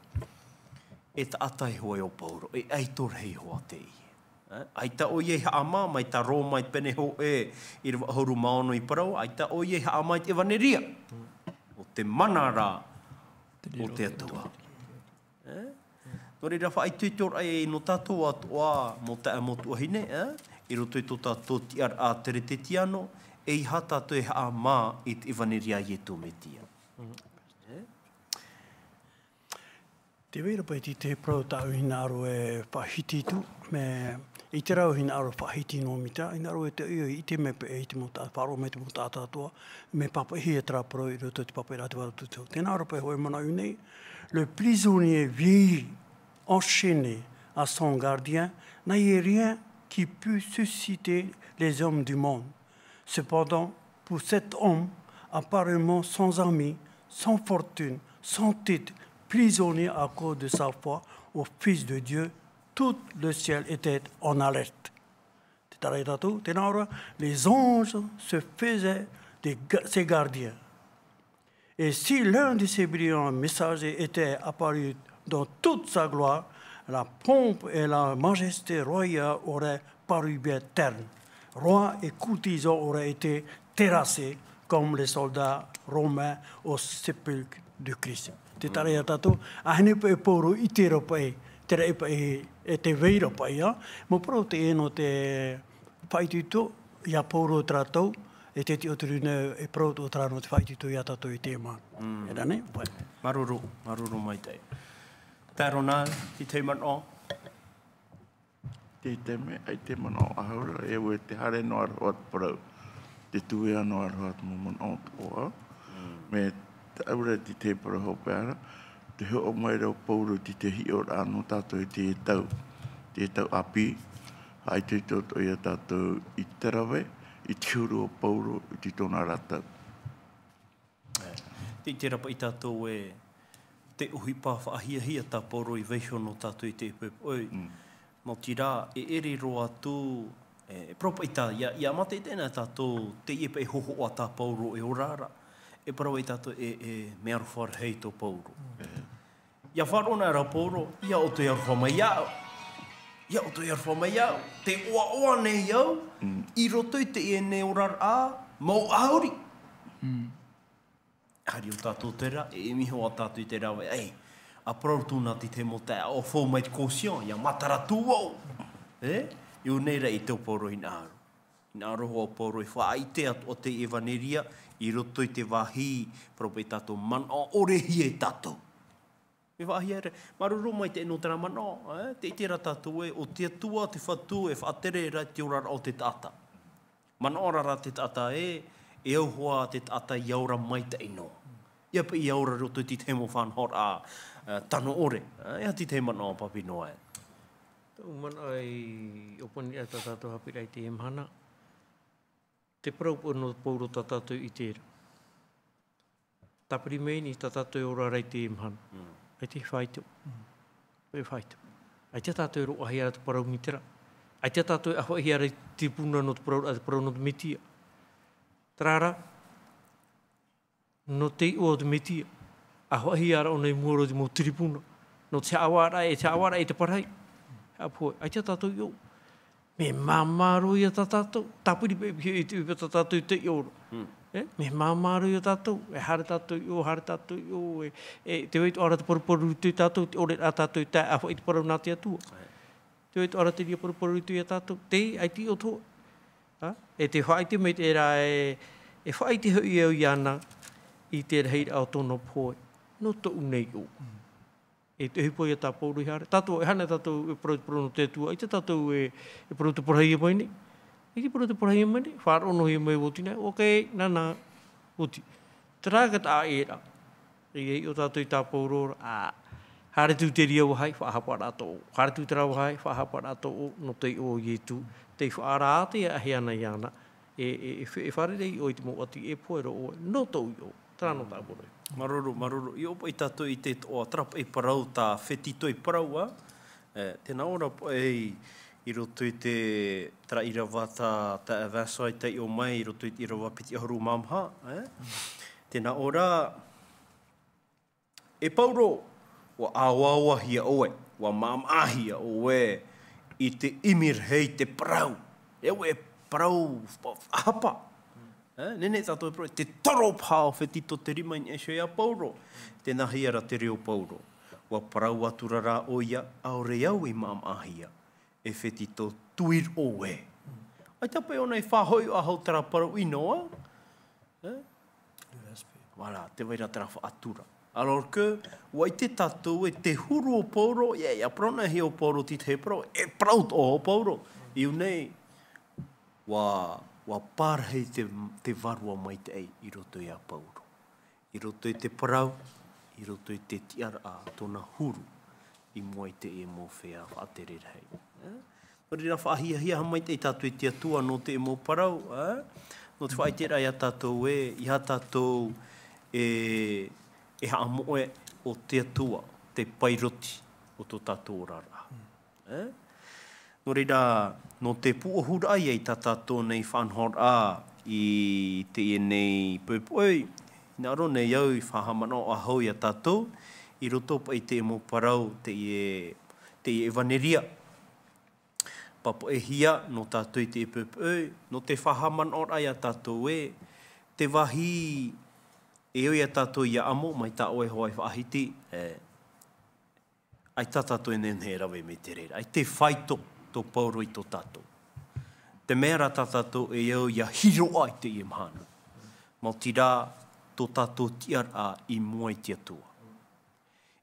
e taʻata iho ē ʻo Pauro, e ʻaito rahi iho ā teie. Eh, ʻaita ʻoia i haʻamā, mai tā Roma i te pene hōʻē, ʻīrava ʻahuru mā ono i parau, ʻaita ʻoia i haʻamā i te ʻevaneria. ʻO te mana ra, ʻo te Atua. Eh? Nō reira faʻaitoitoraʻa nō tātou atoʻa, mau taeaʻe, mau tuahine, eh? I roto i tō tātou tiʻaraʻa Keresetiano, e ʻeiaha tātou e haʻamā i te ʻevaneria a Iesu Mesia. Eh? Tē vai ra paʻi te parau tāʻu hinaʻaro e faʻahiti atu, mea, i terā au hinaʻaro faʻahiti noa mai terā, hinaʻaro e te ʻoia i ʻite mai paʻi i te mau taʻata, faʻaroʻo mai te mau taʻata atoʻa, mea pāpaʻihia terā parau i roto i te pāpaʻiraʻa te vārua Tuhaʻa. Tē nā ʻō ra paʻi hoʻi e manaʻo i ʻō nei, le prisonnier vieilli, enchaîné à son gardien, n'avait rien qui pût susciter les hommes du monde. Cependant, pour cet homme, apparemment sans amis, sans fortune, sans titre, prisonnier à cause de sa foi au Fils de Dieu, tout le ciel était en alerte. Tē taʻa ra ia tātou, tē nā ʻō ra, les anges se faisaient des ga-, ses gardiens. Et si l'un de ces brillants messagers était apparu dans toute sa gloire, la pompe et la majesté royale auraient paru bien ternes. Rois et courtisans auraient été terrassés comme les soldats romains au sépulcre du Christ. Tē taʻa ra ia tātou, ʻaita paʻi e Pauro i ʻite ra paʻi, terā paʻi, e tē vai ra paʻi, ā. Mau parau teie nō te faʻaitoito ia Pauro terā tau, e te tiʻaturi nei e parau atoʻa terā nō te faʻaitoito ia tātou i teie mahana. Mm. E rā nei, paʻi. Māuruuru, māuruuru maitaʻi. Tae Ronald, te tahi manaʻo? Te tahi mea, ʻaita e manaʻo ʻahau ra, e ʻua te haere noa ra hoʻi te parau. Te tuea noa ra hoʻi te mau manaʻo atoʻa. Mm. Mea tāʻu ra te tahi parau hopeʻa ra, te hoʻo mai ra ʻo Pauro i te tahi hiʻoraʻa nō tātou i teie tau, teie tau ʻāpī, faʻaitoito atoʻa ia tātou i te rave, i te huru o Pauro, i te tōna ra tau. Tē ʻite ra paʻi tātou ē, te ʻohipa faʻahiahia tā Pauro i vaiiho nō tātou i te poʻipoʻi. Mm. Nō te reira, e ʻere roa atu E, e parau paʻi tā, ia, ia mātaʻitaʻi na tātou, teie paʻi hōhoʻa tā Paulo e ora ra. E parau ai tātou, e, e mea aroha rahi tō Paulo. Ia faʻaroʻo na ra Paulo, ia ʻoutou e aroha mai iāʻu. Ia ʻoutou e aroha mai iāʻu. Tē ʻoaʻoa nei au, i roto i teie nei oraraʻa, mau ʻāuri. Hari o tātou terā, e ʻimi hoʻi tātou i terā vai, ei, a parau tū nā te te mau taeaʻe, ʻo fou mai te caution, ia matara tū au. E? I ʻō nei ra i tō Paulo hinaʻaro. Hinaʻaro hoʻi Paulo e faʻaʻite atu o te evanelia, i roto i te vāhi, parau paʻi tātou manaʻo ʻore hia e tātou. E faʻahiahia ra, māuruuru maitaʻi nō terā manaʻo, e? Tē ʻite ra tātou ē, ʻo te Atua, te Fatu, e faʻatere ra te oraraʻa o te taʻata. Manaʻo ra rā te taʻata ē, e au hoʻi te taʻata ia ora maitaʻi noa. Ia paʻi ia ora roto i te mau faʻanahoraʻa, e, tano ʻore, e, ia te mau manaʻo pāpū noa ē. Tau manaʻo i ʻōpani ra tā tātou haʻapiʻiraʻa i teie mahana. Te parau nō Paulo tā tātou i ʻite ra. Tāpiri mai nei tā tātou e ora ra i teie mahana. Mm. ʻAita e faito. Mm. E faito. ʻAita tātou e roaʻahia ra te parau mai terā. ʻAita tātou e ʻāfaʻihia ra i te tiripuna nō te parau, te parau nō te Metia. Terā rā, nō te iʻoa o te Metia. ʻĀfaʻihia ra ʻōna i mua roa i te mau tiripuna. Nō te haʻavāraʻa, e te haʻavāraʻa, e te parahi. Haʻapohe, ʻaita tātou i ʻō. Mea māmā roa ia tā tātou. Tāpiri paʻi, e te, e tā tātou i te iʻo ra. Mm. E, mea māmā roa ia tātou. E haere tātou i ʻō, haere tātou i ʻō. E, e, tē vai atoʻa ra te paruparu i roto ia tātou, te ʻore rā tātou i tae ʻāfaʻi i te parau nā te Atua. Right. Tē vai atoʻa ra te reira paruparu i roto ia tātou. Te, ʻaita i ʻō atoʻa. Ha? E te faʻaʻite mai terā e, e faʻaʻite hoʻi au iāna i te rahiraʻa o tōna pohe. Nō tōʻu nei iʻo. E te ʻohipa ia tā Paulo i haere. Tātou, e aha na tātou e parau, parau nō te Atua, ʻaita tātou e, e parau te parauhia mai nei. ʻAita e parau te parauhia mai nei, faʻaroʻo noa hia mai oti nei, ok, nānā, oti. Terā ka taʻa ʻē ra. E, e iʻo tātou i tā Paulo ra, ā, haere tū te reira vāhi, faʻahapa rā tō ʻoe. Haere tū terā vāhi, faʻahapa rā tō ʻoe, nō te iʻo o Ietu. Tei faʻaara atu e ʻāfaʻi ana iāna. E, e, e fa-, e fārerei ʻoe i te mau ʻati, e pohe roa ʻoe, nō tōʻu iʻo, terā nō tāʻu parau. Māuruuru, māuruuru. I ʻō paʻi tātou i te toʻa, terā paʻi parau tā Fetito i parau, ā. E, tēnā ʻō ra paʻi i roto i te, terā ʻīrava tā, tā Vincent i taiʻo mai, i roto i te ʻīrava piti ʻahuru mā maha, e? Tēnā ʻō ra, E Paulo, ʻua ʻāuaua hia ʻoe, ʻua māmāhia ʻoe i te ʻimi rahi i te parau. E ʻoe e parau fa-, faʻahapa. E, nehenehe tātou e parau, te toro paha o Fetito te rima i niʻa iho ia Paulo. Tēnā hia ra te reo Paulo. ʻUa parau atura rā ʻoia, ʻaore au i māmāhia. E Fetito, tui roa ē. ʻAita paʻi ʻōna i faʻahoʻi ʻahau terā parau ʻino, ā? E? Voilà, tē vai ra terā faʻatura. Alors que, ʻua ʻite tātou ē te huru o Paulo, ia, ia parau noa hia ʻo Paulo te tahi parau, e parau atoʻa ʻo Paulo. I ʻō nei, ʻua, ʻua parahi te, te vārua maitaʻi i roto ia Paulo. I roto i te parau, i roto i te tiʻaraʻa tōna huru, i mua i te mau feiā faʻatere rahi. E? Nō reira faʻahiahia maitaʻi tātou i te Atua nō te mau parau, e? Nō te faʻaʻiteraʻa ia tātou ē, ʻeiaha tātou e, e haʻamoʻe ʻo te Atua, te pairoti o tō tātou oraraʻa. E? Nō reira, nō te pūʻohuraʻa ia i tā tātou nei faʻanahoraʻa i teie nei poʻipoʻi, hinaʻaro nei au i faʻahaʻamanaʻo ʻahau ia tātou, i roto paʻi i te mau parau, teie, teie ʻevanelia. Pāpaʻihia nō tātou i teie poʻipoʻi, nō te faʻahaʻamanaʻoraʻa ia tātou ē, te vāhi e ʻoi ia tātou ia amo, mai tā ʻoe hoʻi faʻahiti, e, ʻAita tātou e nehenehe e rave mai te reira. ʻAita e faito tō Paulo i tō tātou. Te mea rā tā tātou e au ia hiroʻa i teie mahana. Maoti rā tō tātou tiʻaraʻa i mua i te Atua.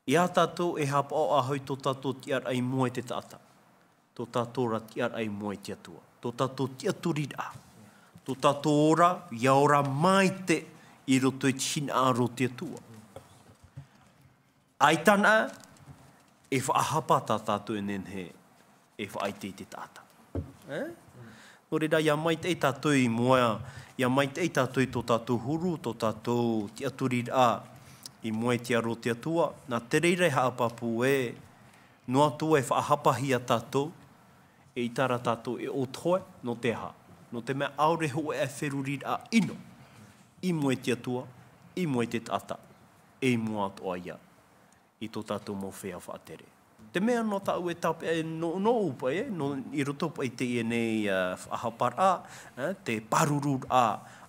ʻEiaha tātou e haʻapaʻo ʻahau i tō tātou tiʻaraʻa i mua i te taʻata. Tō tātou rā tiʻaraʻa i mua i te Atua. Tō tātou tiʻaturiraʻa. Tō tātou ora, ia ora maitaʻi i roto i te hinaʻaro o te Atua. ʻAita na, e faʻahapa tā tātou e nehenehe e faʻaʻite i te taʻata. E? Nō reira, ia maitaʻi tātou i mua, ia maitaʻi tātou i tō tātou huru, tō tātou tiʻaturiraʻa i mua i te aro o te Atua. Nā te reira e haʻapāpū ē, noa atu e faʻahapahia tātou, E ʻaita rā tātou e ʻōtohe, nō te aha? Nō te mea ʻaore hōʻē feruriraʻa ʻino i mua i te Atua, i mua i te taʻata, e i mua atoʻa ia i tō tātou mau feiā faʻatere. Te mea nō tāʻu e tāpeʻa, e nō, nōʻu paʻi, e, nō, i roto paʻi i teie nei, ā, faʻahaparaʻa, ā, te pārururaʻa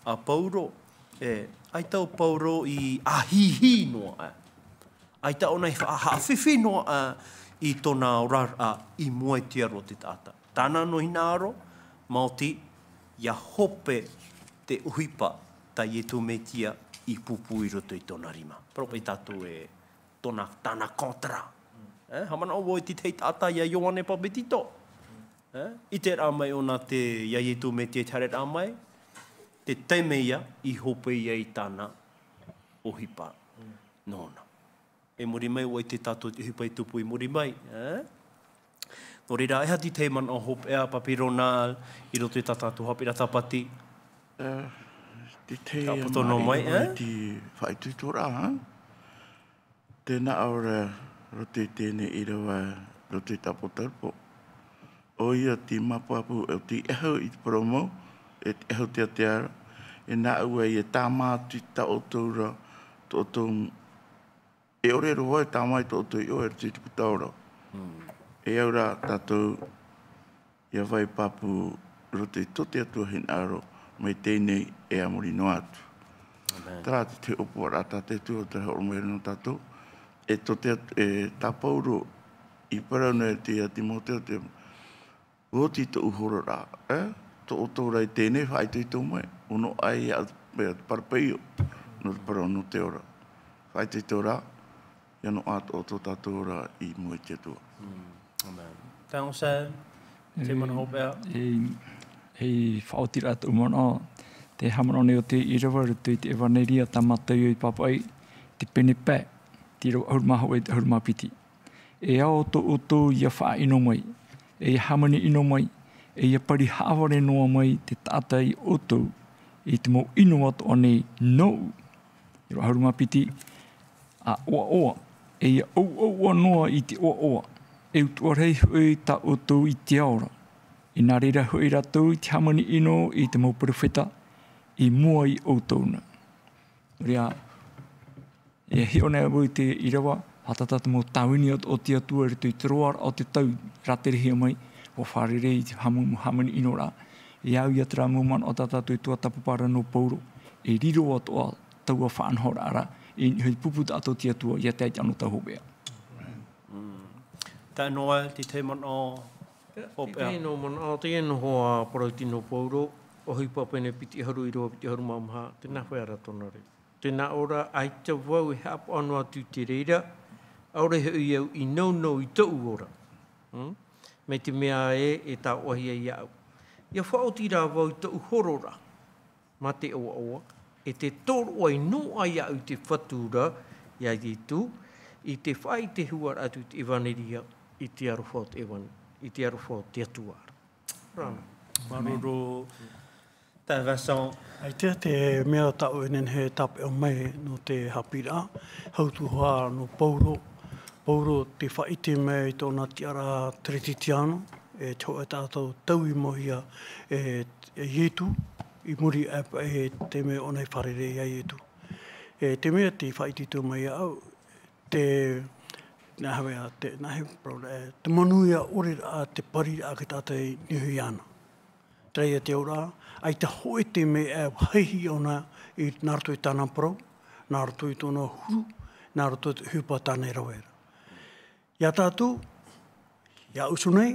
a Pauro, e, ʻaita ʻo Pauro i ʻāhihi noa, ā. ʻAita ʻōna i faʻa-, haʻafifi noa, ā, i tōna oraraʻa i mua i te aro o te taʻata. Tāna noa hinaʻaro, maoti, ʻia hope te ʻohipa tā Ietu Metia i pūpū i roto i tōna rima. Parau paʻi tātou e tōna, tāna contrat. E, haʻamanaʻo vau i te tahi taʻata ia Ioane Papetito. E, ʻiteraʻa mai ʻōna te, ia Ietu Metia i te haereraʻa mai, te taime ia i hope ia i tāna ʻohipa nōna. E muri mai, ʻua ʻite tātou te ʻohipa i tupu i muri mai, e? Nō reira, e aha te tahi manaʻo hopeʻa, Papirona, i roto i tā tātou haʻapiʻiraʻa tāpati? E, te tahi Ka poto manaʻo noa mai, mai e? Te faʻaitoitoraʻa, e? Tēnā ʻaore, roto i teie nei ʻīrava, roto i te ʻāpōsetolo Pauro. ʻOia te māpapū, e te ʻahu i te parau mau, e te ʻahu teatea ra, e nāʻu ē, e tāmā atu i tā ʻoutou ra, tō ʻoutou, e ʻore roa vau e tāmā i tō ʻoutou iʻoa, e roto i te puta ora. Mm. E au rā tātou, ʻia vai pāpū roto i tō te Atua hinaʻaro, mai teie nei e a muri noa atu. Amen. Terā te, te ʻōpuaraʻa tā te Atua, te hōroʻa mai nō tātou. E tō te At-, e tā Pauro, i parau nei te, ia Timoteo, te, ʻua oti tōʻu hororaʻa, e? Tō ʻoutou ra i teie nei faʻaitoito mai, ʻua noaʻa ia, e, parapeio, nō te parau nō te ora. Faʻaitoito ra, ʻia noaʻa atoʻa tō tātou ora i mua i te Atua. Mm. Amen. Tae noa Sam, te manaʻo hopeʻa. E, e faʻaoti ra tōʻu manaʻo, te haʻamanaʻo nei ʻo te ʻīrava, roto i te ʻevaneria tā Mataio i pāpaʻi, te pene pae, te ʻīrava ʻahuru mā hōʻē, ʻahuru mā piti. E ao tō ʻoutou ʻia faʻaʻino mai, e ʻia hāmani ʻino mai, e ʻia pari haʻavare noa mai te taʻata ia ʻoutou, i te mau ʻino atoʻa nei nōʻu. ʻĪrava ʻahuru mā piti, ʻa ʻoaʻoa, e ʻia ʻouʻouʻoa noa i te ʻoaʻoa, e utuʻa rahi hoʻi tā ʻoutou i te ao ra. E nā reira hoʻi rātou i te hāmani ʻino i te mau perofeta i mua ia ʻoutou na. Nō reira, e hiʻo nei au i te ʻīrava, ʻa tā tātou mau tāvini o, o te Atua i roto i te roaraʻa o te tau, rāterehia mai, ʻua fārerei i te hāmani, hāmani ʻino ra. E au ia terā mau manaʻo tā tātou e tuatāpapa ra nō Pauro, e riro atoʻa taua faʻanahoraʻa ra, i niʻa i te pupu taʻata o te Atua, ʻia tae i te anotau hopeʻa. Mm. Tae noa, te tahi manaʻo hopeʻa. Te tahi noa manaʻo, teie noa hoʻi parau tino Pauro, ʻohipa pene piti ʻahuru, ʻīrava piti ʻahuru mā maha, tē nā hea rā tōna reo. Tē nā ʻō ra, ʻaita vau e haʻapaʻo noa atu i te reira, ʻaore hoʻi au i nounou i tōʻu ora. Hmm? Mai te mea ē, e tāʻoʻahia iāʻu. ʻIa faʻaoti rā vau i tōʻu hororaʻa, mā te ʻoaʻoa, e te tōroʻa i noaʻa iāʻu i te Fatu ra, ia Ietu, i te faʻaʻite huaraʻa atu i te ʻevaneria, i te aroha o te ʻevan-, i te aroha o te Atua ra. Rānō. Māuruuru, taeaʻe Vincent. ʻAita te mea tāʻu e nehenehe e tāpeʻa mai nō te haʻapiʻiraʻa, hau atu hoʻi nō Pauro. Pauro tē faʻaʻite mai i tōna tiʻaraʻa Teretitiano, e te hōʻē taʻata taui mau hia e, e Ietu, i muri aʻe paʻi i te mea ʻōna i fārerei ia Ietu. E te mea tē faʻaitoito mai iāʻu, te, nā hea, te, nā hea, e, te manuia ʻore ra, te pariraʻa a te taʻata i niʻa iāna. Terā ia te auraʻa, ʻaita hōʻē te mea e hāʻiʻi ʻōna i, nā roto i tāna parau, nā roto i tōna huru, nā roto i te ʻohipa tāna e rave ra. Ia tātou, ia uso nei,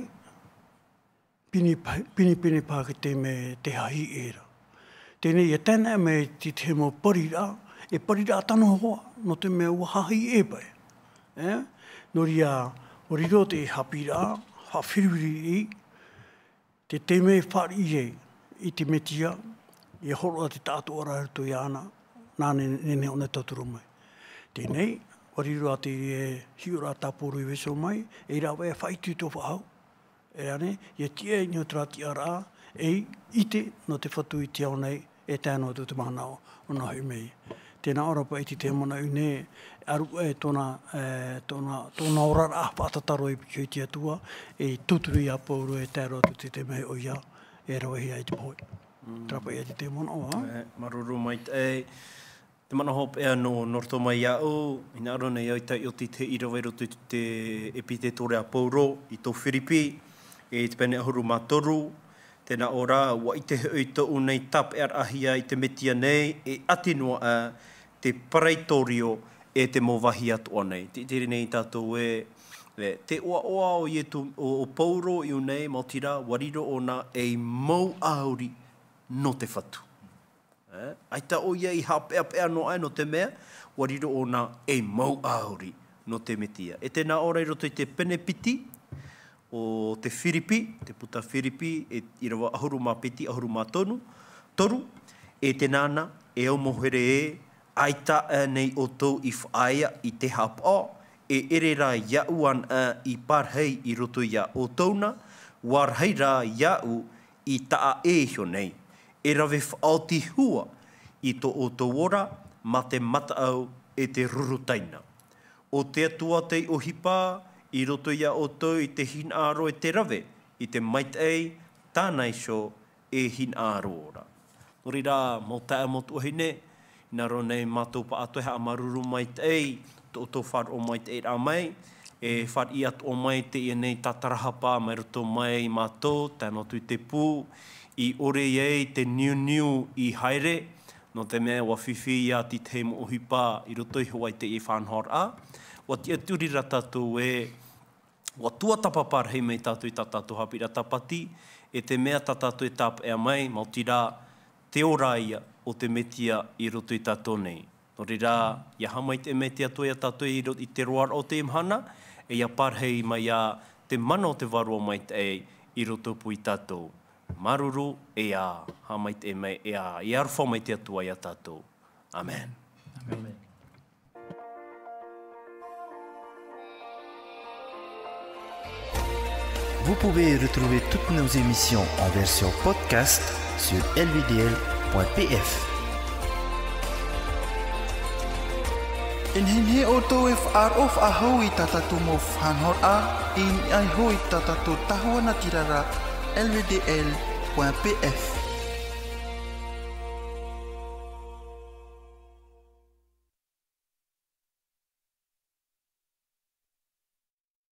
pini pa-, pinepine paha ki te mea tē hāʻiʻi ra. Teie nei, ʻia tae mai te, te mau pariraʻa, e pariraʻa tano hoʻi, nō te mea ʻua hāʻiʻi paʻi. E? Nō reira, ʻua riro te haʻapiʻiraʻa, haʻafirifirii, te taime e fāriʻi ai i te Mesia, ʻia hōroʻa te taʻatoʻaraʻa i roto iāna, nā ne-, nehenehe ʻōna e tauturu mai. Teie nei, ʻua riro te hiʻoraʻa tā Pauro i vaiiho mai, e rave e faʻaitoito faʻahou. E rā nei, ʻia tiʻa i niʻa i terā tiʻaraʻa, e ʻite nō te Fatu i te ao nei, e tae noa atu te manaʻo, ʻōna hoʻi mai. Tēnā ʻo Rapaiti Te Manaʻo nei, e aru e tōna, e, tōna, tōna oraraʻa faʻatataro i piki i te Atua, e tūturu ia Pauro e tae roa atu te, te mea ʻoia, e ravehia i te pohe. Mm. Rapaiti Te Manaʻo, ā? E, māuruuru maitaʻi. Te manaʻo hopeʻa nō, nō roto mai iāʻu, hinaʻaro nei au i taiʻo i te ʻīrava i roto i te ʻepitētore a Pauro, i tō Firipi, e te pene ʻahuru mā toru, tēnā ʻo rā, ʻua ʻite hoʻi tōʻu nei tāpeʻaraʻahia i te Metia nei, e ʻati noa ā te peretōrio e te mau vāhi atoʻa nei. Te ʻite nei tātou ē, ē, te ʻoaʻoa o Ietu, o, o Pauro i ʻō nei, maoti rā, ʻua riro ʻōna ei mau ʻāuri nō te Fatu. Ē, ʻaita ʻoia i haʻapeʻapeʻa noa aʻe nō te mea, ʻua riro ʻōna ei mau ʻāuri nō te Metia. E tēnā ʻō ra i roto i te pene piti, o te Firipi, te puta Firipi, e ʻīrava ʻahuru mā piti, ʻahuru mā toru, toru, e tēnā na, e au mau here ē, ʻaita aʻe nei ʻoutou i faʻaea i te haʻapaʻo, e ʻere rā iāʻu anaʻe i pārahi i roto iā ʻoutou na, ʻua rahi rā iāʻu i taʻa ʻē iho nei, e rave faʻaoti hua i tō ʻoutou ora mā te mataʻu e te ruru taina. ʻO te Atua tei ʻohipa i roto iā ʻoutou i te hinaʻaro e te rave, i te maitaʻi, tāna iho e hinaʻaro ra. Nō reira, mau taeaʻe, mau tuahine, hinaʻaro nei mātou pāʻatoʻa e haʻamāuruuru maitaʻi, tō ʻoutou faʻaroʻo maitaʻiraʻa mai, e fāriʻi atoʻa mai teie nei tātarahapa mai roto mai mātou, tae noa atu i te pū, i ʻore ai te niuniu i haere, nō te mea ʻua fifi ia te tahi mau ʻohipa i roto iho ā i teie faʻanahoraʻa, ʻua tiʻaturi rā tātou ē, ʻua tuatāpapa rahi mai tātou i tā tātou haʻapiʻiraʻa tāpati, e te mea tā tātou e tāpeʻa mai, maoti rā, te ora ia o te Metia i roto iā tātou nei. Nō reira, ʻia haʻamaitaʻi mai te Atua iā tātou i ro-, i te roaraʻa o teie mahana, e ʻia pārahi mai ā te mana o te Vārua Maitaʻi i rotopū iā tātou. Māuruuru, e ʻia haʻamaitaʻi mai, e ʻia, ʻia aroha mai te Atua iā tātou. ʻĀmene. ʻĀmene. Vous pouvez retrouver toutes nos émissions en version podcast sur L V D L point P F. E nehenehe ʻoutou e faʻaroʻo faʻahou i tā tātou mau faʻanahoraʻa, i niʻa iho i tā tātou tahua natirara, L V D L point P F.